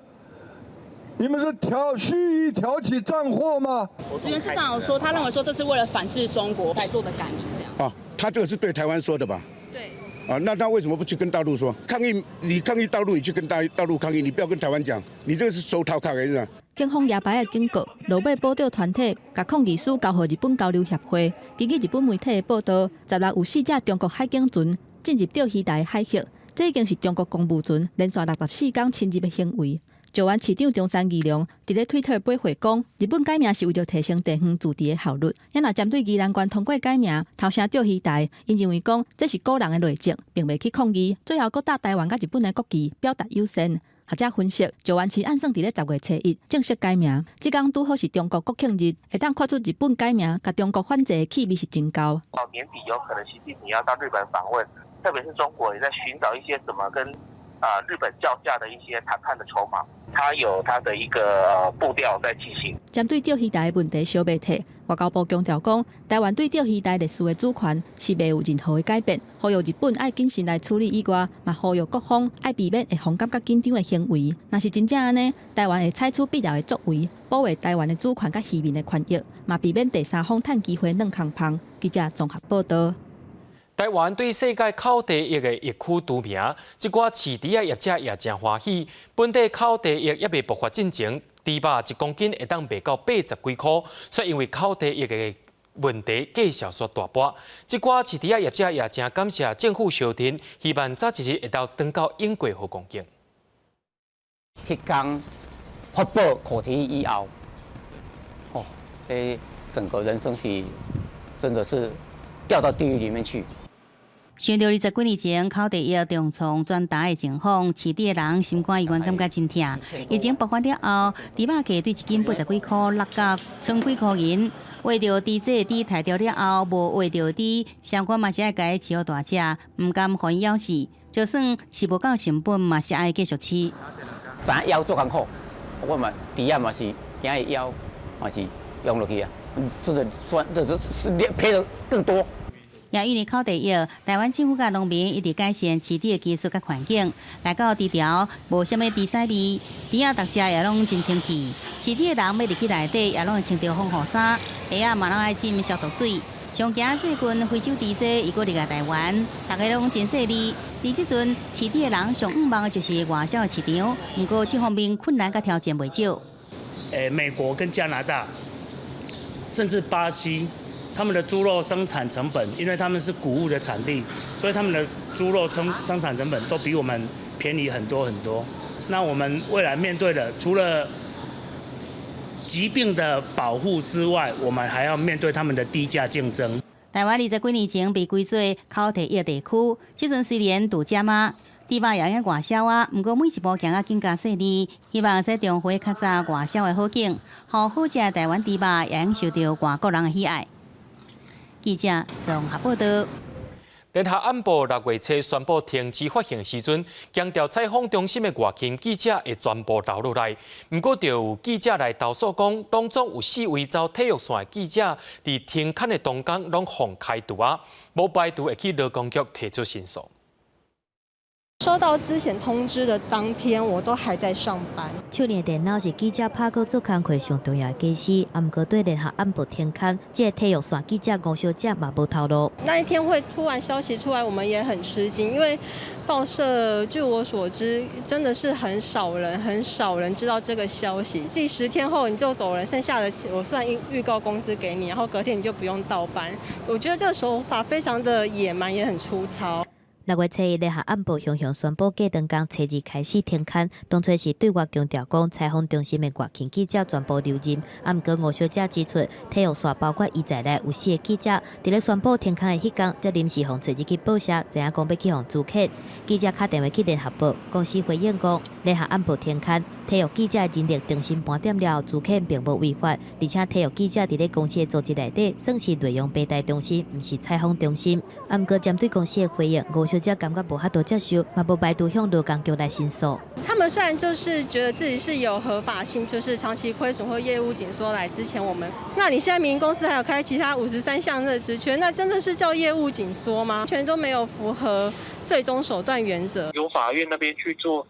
你們是蓄意挑起戰禍嗎？石原市長有說，他認為說這是為了反制中國才做的改名，這樣。哦，他這個是對台灣說的吧？對。啊，那他為什麼不去跟大陸說？抗議，你抗議大陸，你去跟大陸抗議，你不要跟台灣講，你這個是收套卡的是吧？警方舉牌仔警告，落尾保釣團體共抗議書交予日本交流協會。根據日本媒體的報道，16有四隻中國海警船進入釣魚台海域，這已經是中國公務船連續64工侵入的行為。石垣市長中山義隆佇咧推特回覆講，日本改名是為著提升地方自治的效率。啊若針對宜蘭縣通過改名，頭城釣魚台，𪜶認為講這是古人的內政，並袂去抗議。最後，閣搭台灣佮日本的國旗，表達友善。學者分析，石垣市按算佇咧10月初1正式改名，這工拄好是中國國慶日，會當看出日本改名共中國反制的氣味是真厚。到年底有可能習近平要到日本訪問，特別是中國也在尋找一些怎麼跟日本叫價的一些談判的籌碼，他有他的一個步調在進行。針對釣魚台的問題相袂退，外交部強調講，台灣對釣魚台歷史的主權是袂有任何的改變，呼籲日本愛謹慎來處理以外，嘛呼籲各方愛避免會予感覺緊張的行為。若是真正按呢，台灣會採取必要的作為，保衛台灣的主權佮漁民的權益，嘛避免第三方趁機會軟空蜂。記者綜合報道。台灣對世界口蹄疫的疫區著名，這寡飼豬仔業者也誠歡喜。本地口蹄疫猶未爆發進前，豬肉1公斤會當賣到80幾箍，卻因為口蹄疫的問題，價數煞大跌。這寡飼豬仔業者也誠感謝政府相挺，希望早一日會當轉到永過好光景。彼工發布口蹄疫以後，哦，這整個人生是真的是掉到地獄裡面去。想著20幾年前口蹄疫重創全台的情況，飼豬的人心肝猶原感覺真疼。疫情爆發了後，豬肉價對1斤80幾箍落到賰幾箍銀。畫著豬仔豬刣著了後，無畫著豬，相關嘛是愛共伊飼予大隻，毋甘予伊枵死。就算飼無夠成本，嘛是愛繼續飼。知影枵足艱苦，我嘛豬仔嘛是驚伊枵，嘛是養落去啊。真的賺，這是賠得更多。也因為口蹄疫，台灣政府佮農民一直改善飼豬的技術佮環境，來到豬牢無啥物豬屎味，豬仔逐隻也攏真清氣。飼豬的人欲入去內底，也攏會穿著防護衫，鞋仔嘛攏愛浸消毒水。上驚最近非洲豬災伊閣入來台灣，逐家攏真細膩。佇這陣飼豬的人上向望的就是外銷的市場，毋過這方面困難佮挑戰袂少。美國跟加拿大，甚至巴西，他們的豬肉生產成本，因為他們是穀物的產地，所以他們的豬肉生產成本都比我們便宜很多很多。那我們未來面對的，除了疾病的保護之外，我們還要面對他們的低價競爭。台灣20幾年前被歸做口蹄疫地區，這陣雖然拄針仔，豬肉也會用外銷啊，毋過每一步行仔更加細膩，希望會使重回較早外銷的好景，予好食的台灣豬肉會用受著外國人的喜愛。記者綜合報道。聯合晚報6月初宣布停止發行時陣，強調採訪中心的外勤記者會全部留落來。毋過，就有記者來投訴講，當中有四位走體育線的記者，佇停刊的當工攏予開除啊，無排除會去勞工局提出申訴。收到資遣通知的當天，我都還在上班。手提電腦是記者拍稿做工課上重要的家私，啊，毋過對聯合晚報停刊，這個體育線記者吳小姐嘛無頭路。那一天會突然消息出來，我們也很吃驚，因為報社據我所知，真的是很少人，很少人知道這個消息。第10天後你就走人，剩下的我算預告工資給你，然後隔天你就不用到班。我覺得這個手法非常的野蠻，也很粗糙。6月初一，聯合晚報雄雄宣布，隔當工初二開始停刊。當初是對外強調講，採訪中心的外勤記者全部留任。啊，毋過吳小姐指出，體育線包括伊在內有四个記者，佇咧宣布停刊的彼工，才臨時予揣入去報社，知影講欲去予資遣。記者敲電話去聯合報公司回應講，聯合晚報停刊，體育記者人力重新盤點了後，資遣並無違法，而且體育記者佇咧公司的組織內底算是內容編排中心，毋是採訪中心。啊，毋過針對公司的回應，吳小姐感覺無法度接受，嘛無排除向勞工局來申訴。他們雖然就是覺得自己是有合法性，就是長期虧損或業務緊縮來資遣我們，那你現在民營公司還有開其他53項的職缺，那真的是叫業務緊縮嗎？全都沒有符合最終手段原則。由法院那邊去做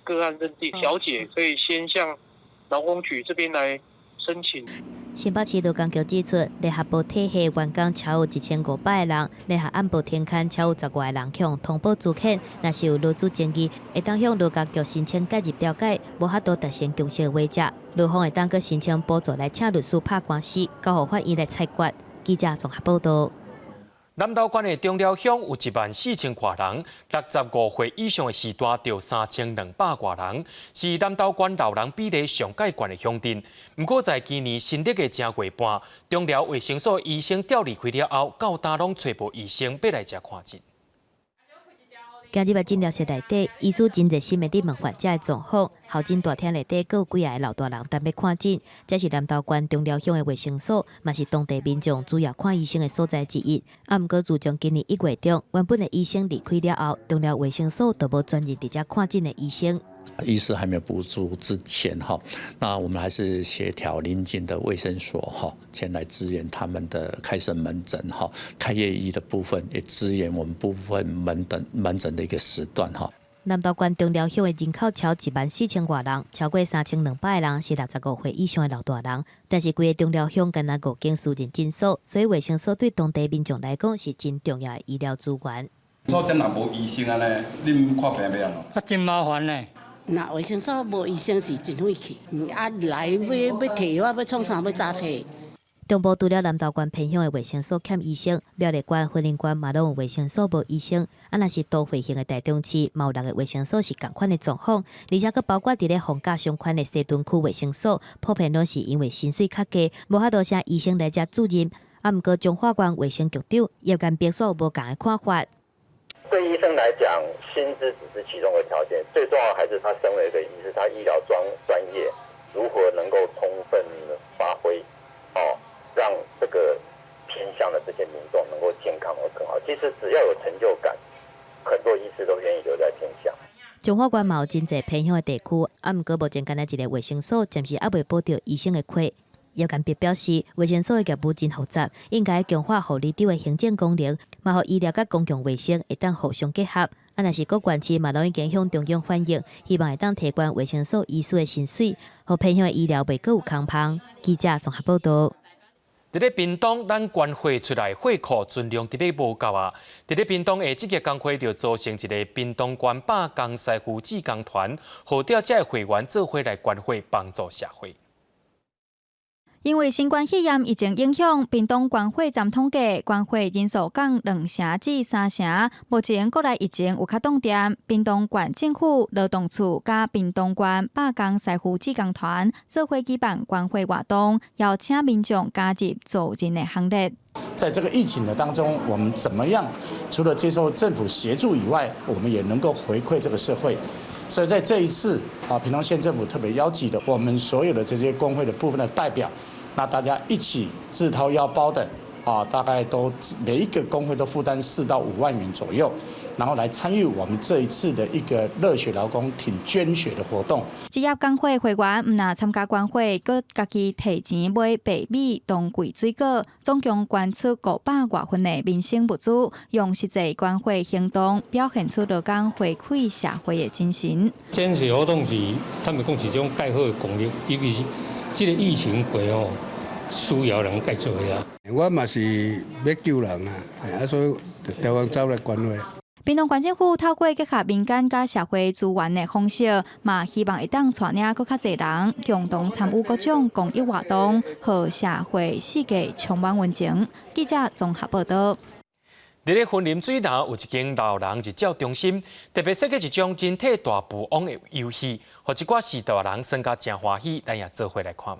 個案認定，小姐可以先向勞工局這邊來申請。新北市勞工局指出，聯合報體系員工超過1500個人，聯合晚報停刊超過10外個人去予通報資遣，若是有勞資爭議，會當向勞工局申請介入調解，無法度達成共識的話，勞方會當閣申請補助來請律師拍官司，交予法院來裁決。記者綜合報道。南投縣的中寮鄉有1萬4千外人，65歲以上的時段就3200外人，是南投縣老人比例上蓋懸的鄉鎮。毋過在今年新曆的正月半，中寮衛生所醫生調離開了後，到今攏揣無醫生欲來遮看診。行入來診療室內底，醫師真熱心的佇問患者的狀況。候診大廳內底，閣有幾个老大人等欲看診。這是南投縣中寮鄉的衛生所，嘛是當地民眾主要看醫生的所在之一。啊，毋過自從今年1月中，原本的醫生離開了後，中寮衛生所就無專任佇遮看診的醫生。醫師還沒有補足之前，哈，那我們還是協調鄰近的衛生所，哈，前來支援他們的開設門診，哈，開業醫的部分也支援我們部分門診的一個時段，哈。南投縣中寮鄉的人口超1萬4千外人，超過3200個人是65歲以上的老大人。但是規个中寮鄉干焦五間私人診所，所以衛生所對當地民眾來講是真重要的醫療資源。所以若無醫生按呢，恁看病欲按怎？啊，真麻煩呢。若衛生所無醫生是真費氣，啊來欲提藥欲創啥欲早提。中部除了南投縣偏鄉的衛生所欠醫生，苗栗縣、雲林縣嘛攏有衛生所無醫生。啊，若是都會型的台中市，嘛有六个衛生所是仝款的狀況，而且閣包括佇咧房價上懸的西屯區衛生所，普遍攏是因為薪水較低，無法度請醫生來遮駐任。啊，毋過彰化縣衛生局長葉元碧煞有無仝的看法。對醫生來講，薪資只是其中的條件，最重要還是他身為一個醫師，他醫療專業如何能夠充分發揮，哦，讓這個偏鄉的這些民眾能夠健康而更好。其實只要有成就感，很多醫師都願意留在偏鄉。彰化縣嘛有真濟偏鄉的地區，啊，毋過目前干焦一个衛生所，暫時猶未補著醫生的缺。葉建碧表示，衛生所的業務真複雜，應該強化護理長的行政功能，嘛予醫療佮公共衛生會當互相結合。啊，若是各縣市嘛攏已經向中央反映，希望會當提懸衛生所醫師的薪水，予偏鄉的醫療袂閣有空芳。記者綜合報導。佇咧屏東，咱捐血出來血庫存量特別無夠啊！佇咧屏東的職業工會就組成一個屏東縣罷工師傅志工團，號召遮的會員做伙來捐血，幫助社會。因為新冠肺炎疫情影響，屏東捐血站統計捐血人數降2成至3成。目前國內疫情有較擋定，屏東縣政府勞動處佮屏東縣罷工師傅志工團做伙舉辦捐血活動，邀請民眾加入助人的行列。在這個疫情的當中，我們怎麼樣？除了接受政府協助以外，我們也能夠回饋這個社會。所以在這一次啊，屏東縣政府特別邀集的我們所有的這些工會的部分的代表。那大家一起自掏腰包的啊，大概都每一個工會都負擔4到5萬元左右，然後來參與我們這一次的一個熱血勞工挺捐血的活動。職業工會會員毋但參加捐血，閣家己提錢買白米、當季水果，總共捐出500外份的民生物資，用實際捐血行動表現出勞工回饋社會的精神。捐血活動是，他們講是這種蓋好的功力，尤其是這個疫情過後，需要人該做的啊。我嘛是欲救人啊，啊所以就台灣走來捐血。屏東縣政府透過結合民間佮社會資源的方式，嘛希望會當帶領閣較濟人共同參與各種公益活動，予社會世界充滿溫情。記者綜合報導。佇咧雲林水林有一間老人日照中心，特別設計一種人體大富翁的遊戲，予一寡序大人耍甲誠歡喜，咱也做伙來看覓。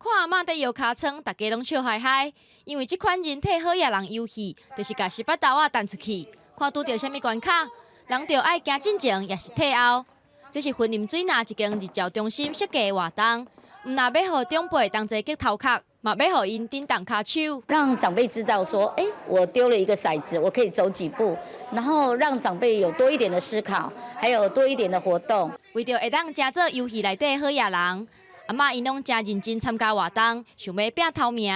看阿嬤佇搖尻川，大家攏笑嗨嗨，因為這款人體好額人遊戲，就是共甑仔豆仔彈出去，看拄著啥物關卡，人就愛行進前，抑是退後。這是雲林水林一間日照中心設計的活動，毋但欲予長輩同齊激頭殼，嘛欲予𪜶振動跤手，讓長輩知道說，欸，我丟了一個骰子，我可以走幾步，然後讓長輩有多一點的思考，還有多一點的活動。為著會當成做遊戲內底好額人，阿嬤𪜶攏誠認真參加活動，想欲拼頭名。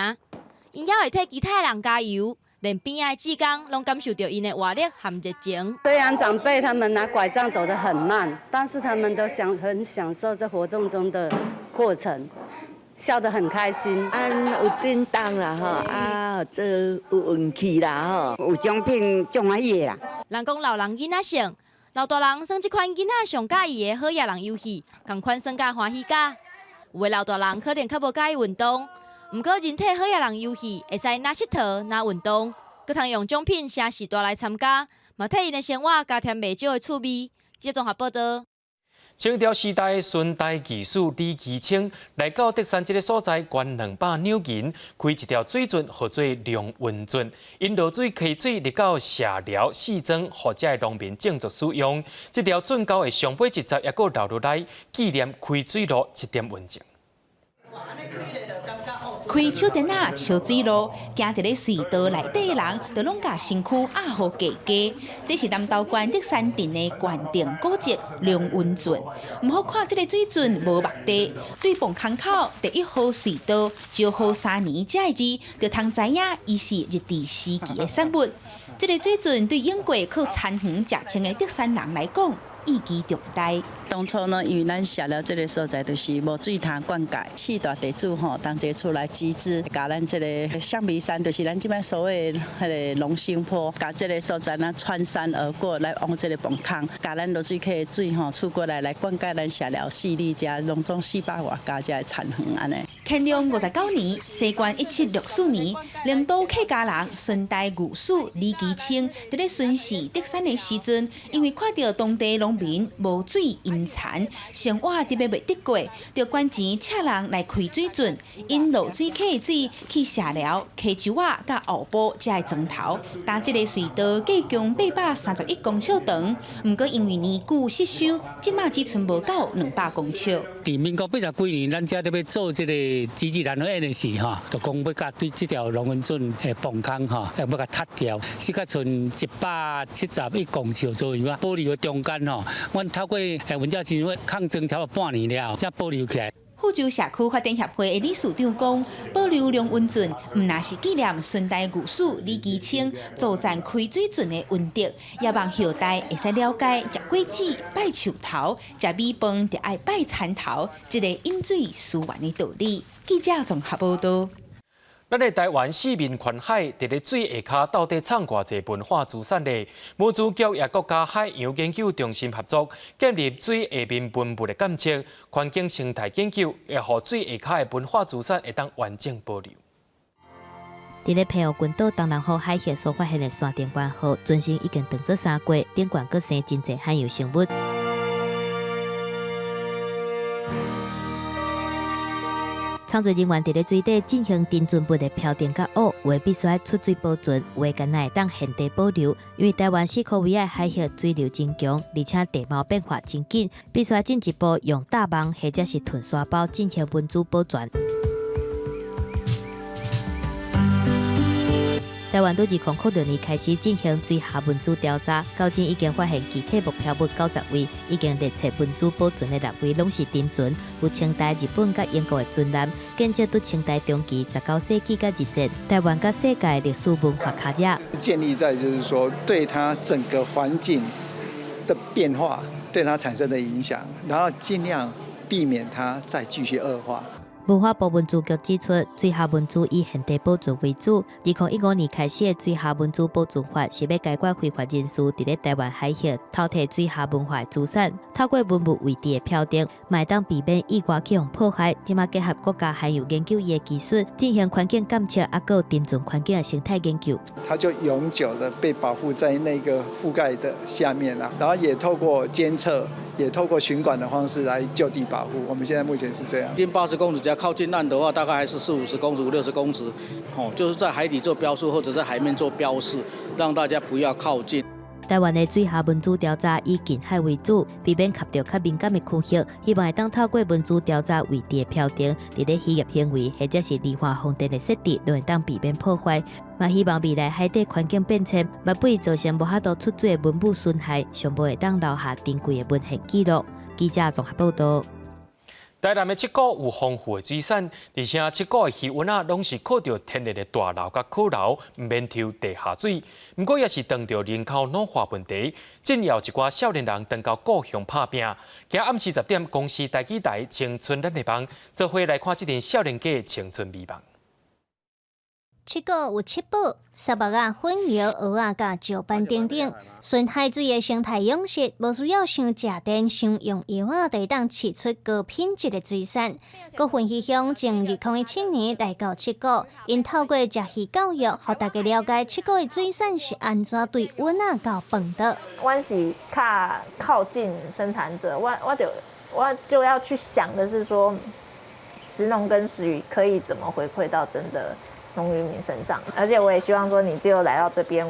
𪜶猶會替其他人加油，連邊仔的志工攏感受著𪜶的活力和熱情。雖然長輩他們拿拐杖走得很慢，但是他們都享很享受這活動中的過程。笑得很開心。啊，有振動啦吼，啊，這有運氣啦吼，有獎品足歡喜的啦。人講老人囡仔性，老大人耍這款囡仔上佮意的好額人遊戲，仝款耍甲歡喜甲。有的老大人可能較無佮意運動，毋過人體好額人遊戲會使若𨑨迌若運動，閣通用獎品請序大來參加，嘛替𪜶的生活加添袂少的趣味。記者綜合報導。清朝時代順大技師李其清來到德山這个所在，捐200兩銀，開一條水圳，號做龍塭圳，引濁水溪水入到社寮四莊，予遮的農民種作使用。這條圳溝的上尾一節猶閣留落來，紀念開水路這點恩情。開手電仔，燒水路，行佇咧隧道內底的人，就攏共身軀壓予低低。這是南投縣德山鎮的縣定古蹟龍塭圳。毋好看這个水圳無目的，對磅空口第一號隧道昭和3年這个字，就通知影伊是日治時期的產物。這个水圳對用過靠田園食穿的德山人來講，意義重大。當初呢，因為咱社寮這个所在就是無水潭灌溉，四大地主吼同齊出來集資，共咱這个象鼻山，就是咱這擺所謂彼个龍興坡，共這个所在咱穿山而過來往這个磅空，共咱濁水溪的水吼出過來來灌溉咱社寮四里遮攏總400外家遮的田園按呢。乾隆59年，西元1764年，龍都客家人順大御史李其清佇咧巡視德山的時陣，因為看著當地農民無水淹田，生活特別袂得過，就捐錢請人來開水圳，引濁水溪的水去社寮、溪洲仔佮後埔遮的莊頭。但這个隧道計共831公尺長，毋過因為年久失修，這馬只賰無到200公尺。佇民國80幾年，咱遮佇欲做這个。机智南演的时吼，就講欲共對這條龍恩圳的泵空吼，欲共塌掉，這個賰171公尺左右啊，保留的中間吼，阮透過文教基金會抗爭超過半年了，才保留起來。富州社區發展協會的理事長講，保留龍恩圳，毋但是紀念順大御史李其清造棧開水圳的恩德，也望後代會使了解，食果子拜樹頭，食米飯就愛拜田頭，這个飲水思源的道理。記者綜合報導。咱的台灣四面環海，佇咧水下跤到底藏偌濟文化資產咧？文資局也國家海洋研究中心合作，建立水下面文物的監測、環境生態研究，會予水下跤的文化資產會當完整保留。佇咧澎湖群島東南方海域所發現的山頂關號，船身已經當做沙鍋，頂懸閣生真濟海洋生物。工作人員佇咧水底進行沉船物的標定佮挖，有的必須愛出水保存，有的干焦會當現地保留。因為台灣四箍圍仔海域水流真強，而且地貌變化真緊，必須愛進一步用大網或者是囤沙包進行文資保存。台灣對2006年開始進行水下文資調查，到今已經發現具體目標物90位，已經列冊文資保存的6位攏是沉船，有清代、日本佮英國的船艦，建設對清代中期、19世紀佮日戰，台灣佮世界歷史文化卡遮。建立在就是說對它整個環境的變化，對它產生的影響，然後盡量避免它再繼續惡化。文化部文資局指出，水下文資以現地保存為主。2015年開始的水下文資保存法，是欲解決非法人士佇咧台灣海域偷提水下文化資產，透過文物位置的標定，嘛會當避免意外去予破壞。這馬結合國家海洋研究院的技術，進行環境監測，猶閣有沉船環境的生態研究。它就永久的被保護在那個覆蓋的下面啦，然後也透過監測。也透過巡管的方式來就地保護。我們現在目前是這樣。近80公尺，只要靠近岸的話，大概還是四五十公尺、五六十公尺，哦，就是在海底做標示或者在海面做標示，讓大家不要靠近。台灣的水下文資調查以近海為主，避免及著較敏感的區域，希望會當透過文資調查位置的標定，佇咧漁業行為或者是離岸風電的設置，攏會當避免破壞。嘛希望未來海底環境變遷，嘛不會造成無法度出水的文物損害，上無會當留下珍貴的文獻記錄。記者綜合報導。台南的七股有豐富的水產，而且七股的魚塭仔攏是靠著天然的大流佮溪流，毋免抽地下水。毋過也是當著人口老化問題，正要一寡少年人轉到故鄉拍拚。今暗時10點，公視台語台青春咱的夢，做伙來看這陣少年家的青春美夢。七股有七寶、沙目仔、粉蟯、蚵仔、佮石斑等等，純海水的生態養殖，無需要傷食電、傷用藥仔，就會當飼出高品質的水產。高分漁鄉從2017年來到七股，𪜶透過食魚教育，予大家了解七股的水產是按怎對塭仔到飯桌。阮是較靠近生產者，我就要去想的是說，食農跟食魚可以怎麼回饋到真的農漁民身上，而且我也希望說，你只有來到這邊，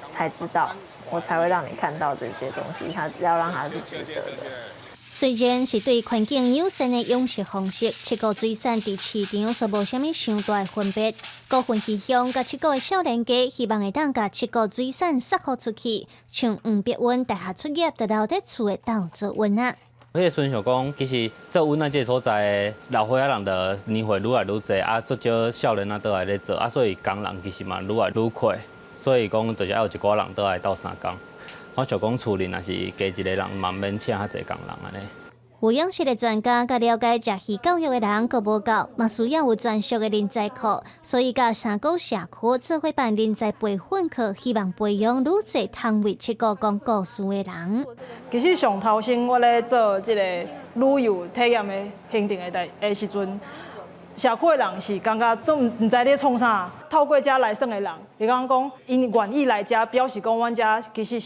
才知道，我才會讓你看到這些東西，它要讓它是值得的。雖然是對環境友善的養殖方式，七股水產佇市場煞無啥物傷大的分別。高分漁鄉佮七股的少年家，希望會當共七股水產釋放出去，像黃碧雲大學畢業就留佇厝的鬥做塭仔。彼个時陣想講，其實做塭仔這个所在，老歲仔人的年歲愈來愈濟，啊，足少少年仔倒來咧做，啊，所以工人其實嘛愈來愈缺，所以講就是愛有一寡人倒來鬥相共。我想講厝裡若是加一个人，嘛毋免請較濟工人按呢。有養殖的專家佮了解食魚教育的人閣無夠，嘛需要有專屬的人才庫，所以佮三股社區做伙辦人才培訓課，希望培養愈濟通為七股講故事的人。其實上頭先我咧做這個旅遊體驗的行程的代的時陣，社區的人是感覺都毋知咧創啥，透過遮來耍的人，伊感覺講，𪜶願意來遮，表示講阮遮其實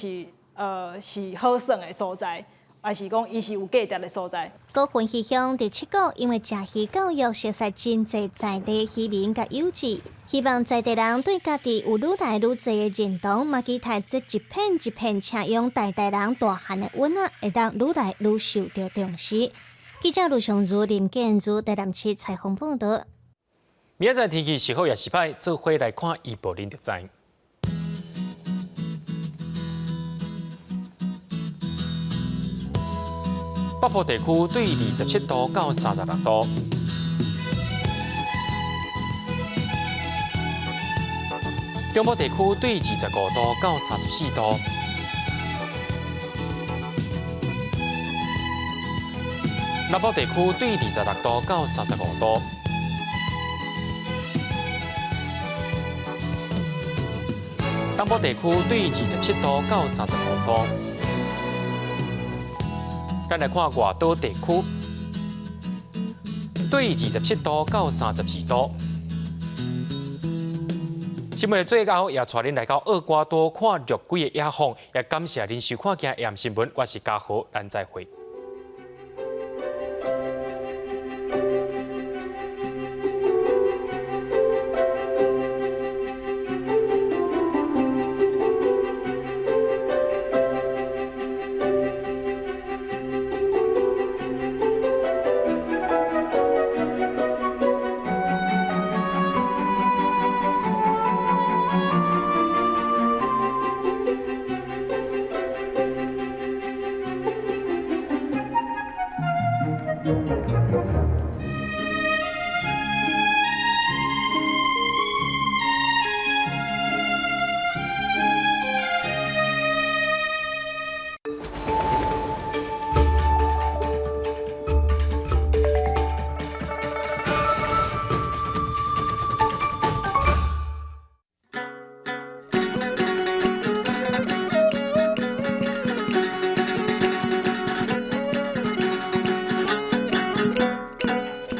是好耍的所在。還是講，伊是有價值的所在。高分漁鄉佇七股，因為食魚教育熟悉真濟在地漁民佮友誼，希望在地人對家己有愈來愈濟的認同，嘛期待這一片一片飼養代代人大漢的塭仔，會當愈來愈受著重視。記者盧尚如、林建如台南市採訪報導。明仔載天氣是好抑是歹，做伙來看預報恁就知。北部地區對27度到36度。中部地區對25度到34度。南部地區對26度到35度。東部地區對27度到35度。咱來看外島地區，對27度到32度。新聞的最後，也帶恁來到厄瓜多看陸龜的野放，也感謝恁收看今日新聞。我是嘉豪，咱再會。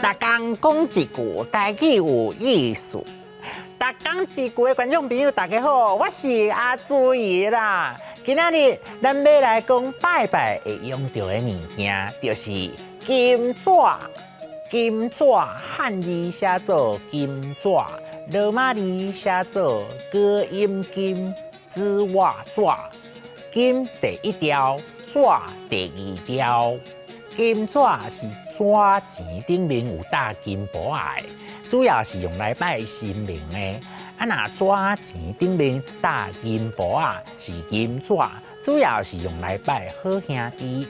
逐工講一句，台語有意思。逐工一句的觀眾朋友，大家好，我是阿朱姨啦。今仔日咱欲來講拜拜會用著的物件，就是金紙。金紙漢字寫做金紙，羅馬字寫做高音金，紙襪紙。金第一調，紙第二調。金紙是紙錢頂面有貼金箔仔的，主要是用來拜神明的。啊，若紙錢頂面貼銀箔仔是銀紙，主要是用來拜好兄弟，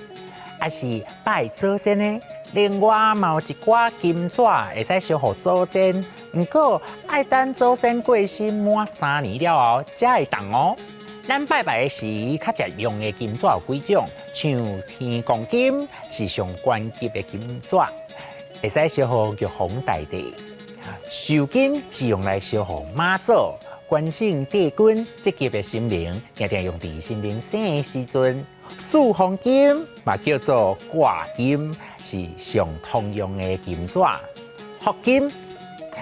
抑是拜祖先的。另外嘛有一寡金紙會使燒予祖先，毋過愛等祖先過身滿3年了後才會動哦。咱拜拜的時，較常用的金紙有幾種，像天公金是上懸級的金紙，會使燒予玉皇大帝；壽金是用來燒予媽祖、關聖帝君這級的神明，定定用佇神明生的時陣。四方金嘛叫做掛金，是上通用的金紙。福金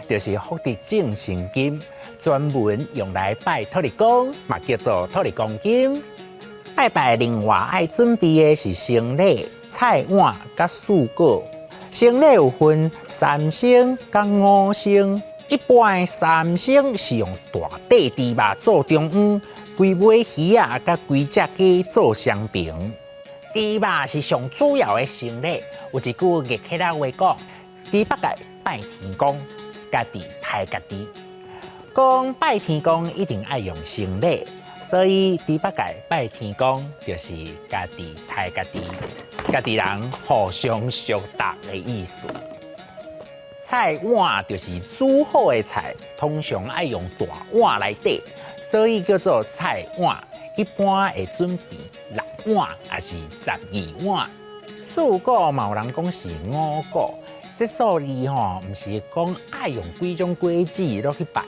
就是福德正神金。專門用來拜土地公，嘛叫做土地公金。拜拜另外愛準備的是牲禮、菜碗佮水果。牲禮有分三牲佮五牲，一般的三牲是用大塊豬肉做中央，幾尾魚仔佮幾隻雞做雙爿。豬肉是上主要的牲禮。有一句客家話講：豬八戒拜天公，家己刣家己。講拜天公一定愛用牲禮，所以豬八戒拜天公就是家己刣家己，家己人互相相搭的意思。菜碗就是煮好的菜，通常愛用大碗來底，所以叫做菜碗。一般會準備6碗，抑是12碗。四果嘛有人講是五果，這數字吼，毋是講愛用幾種果子落去拜。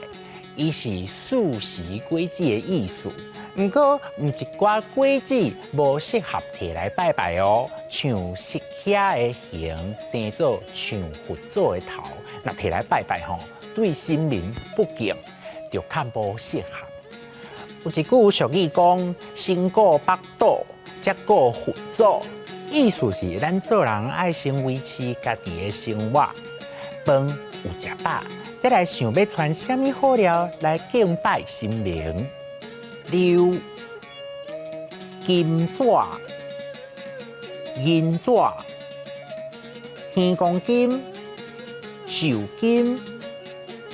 伊是四時果子的意思，毋過毋一寡果子無適合提來拜拜哦，像釋迦的形生做像佛祖的頭，若提來拜拜吼，對神明不敬，就較無適合。有一句俗語講：先顧腹肚，才顧佛祖，意思是咱做人愛先維持家己的生活，飯有食飽。再來想欲傳啥物好料來敬拜神明，溜金紙、銀紙、天公金、壽金、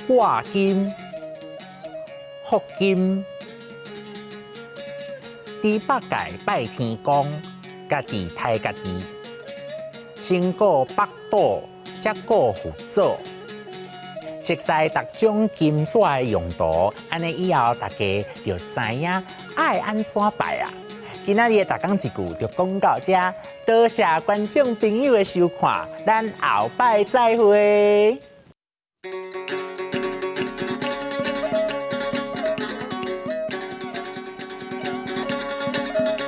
掛金、福金。豬八戒拜天公，家己刣家己，先顧腹肚，才顧佛祖。熟悉逐種金紙的用途，按呢以後大家就知影愛按怎拜啊。今仔日的逐工一句就講到遮，多謝觀眾朋友的收看，咱後擺再會。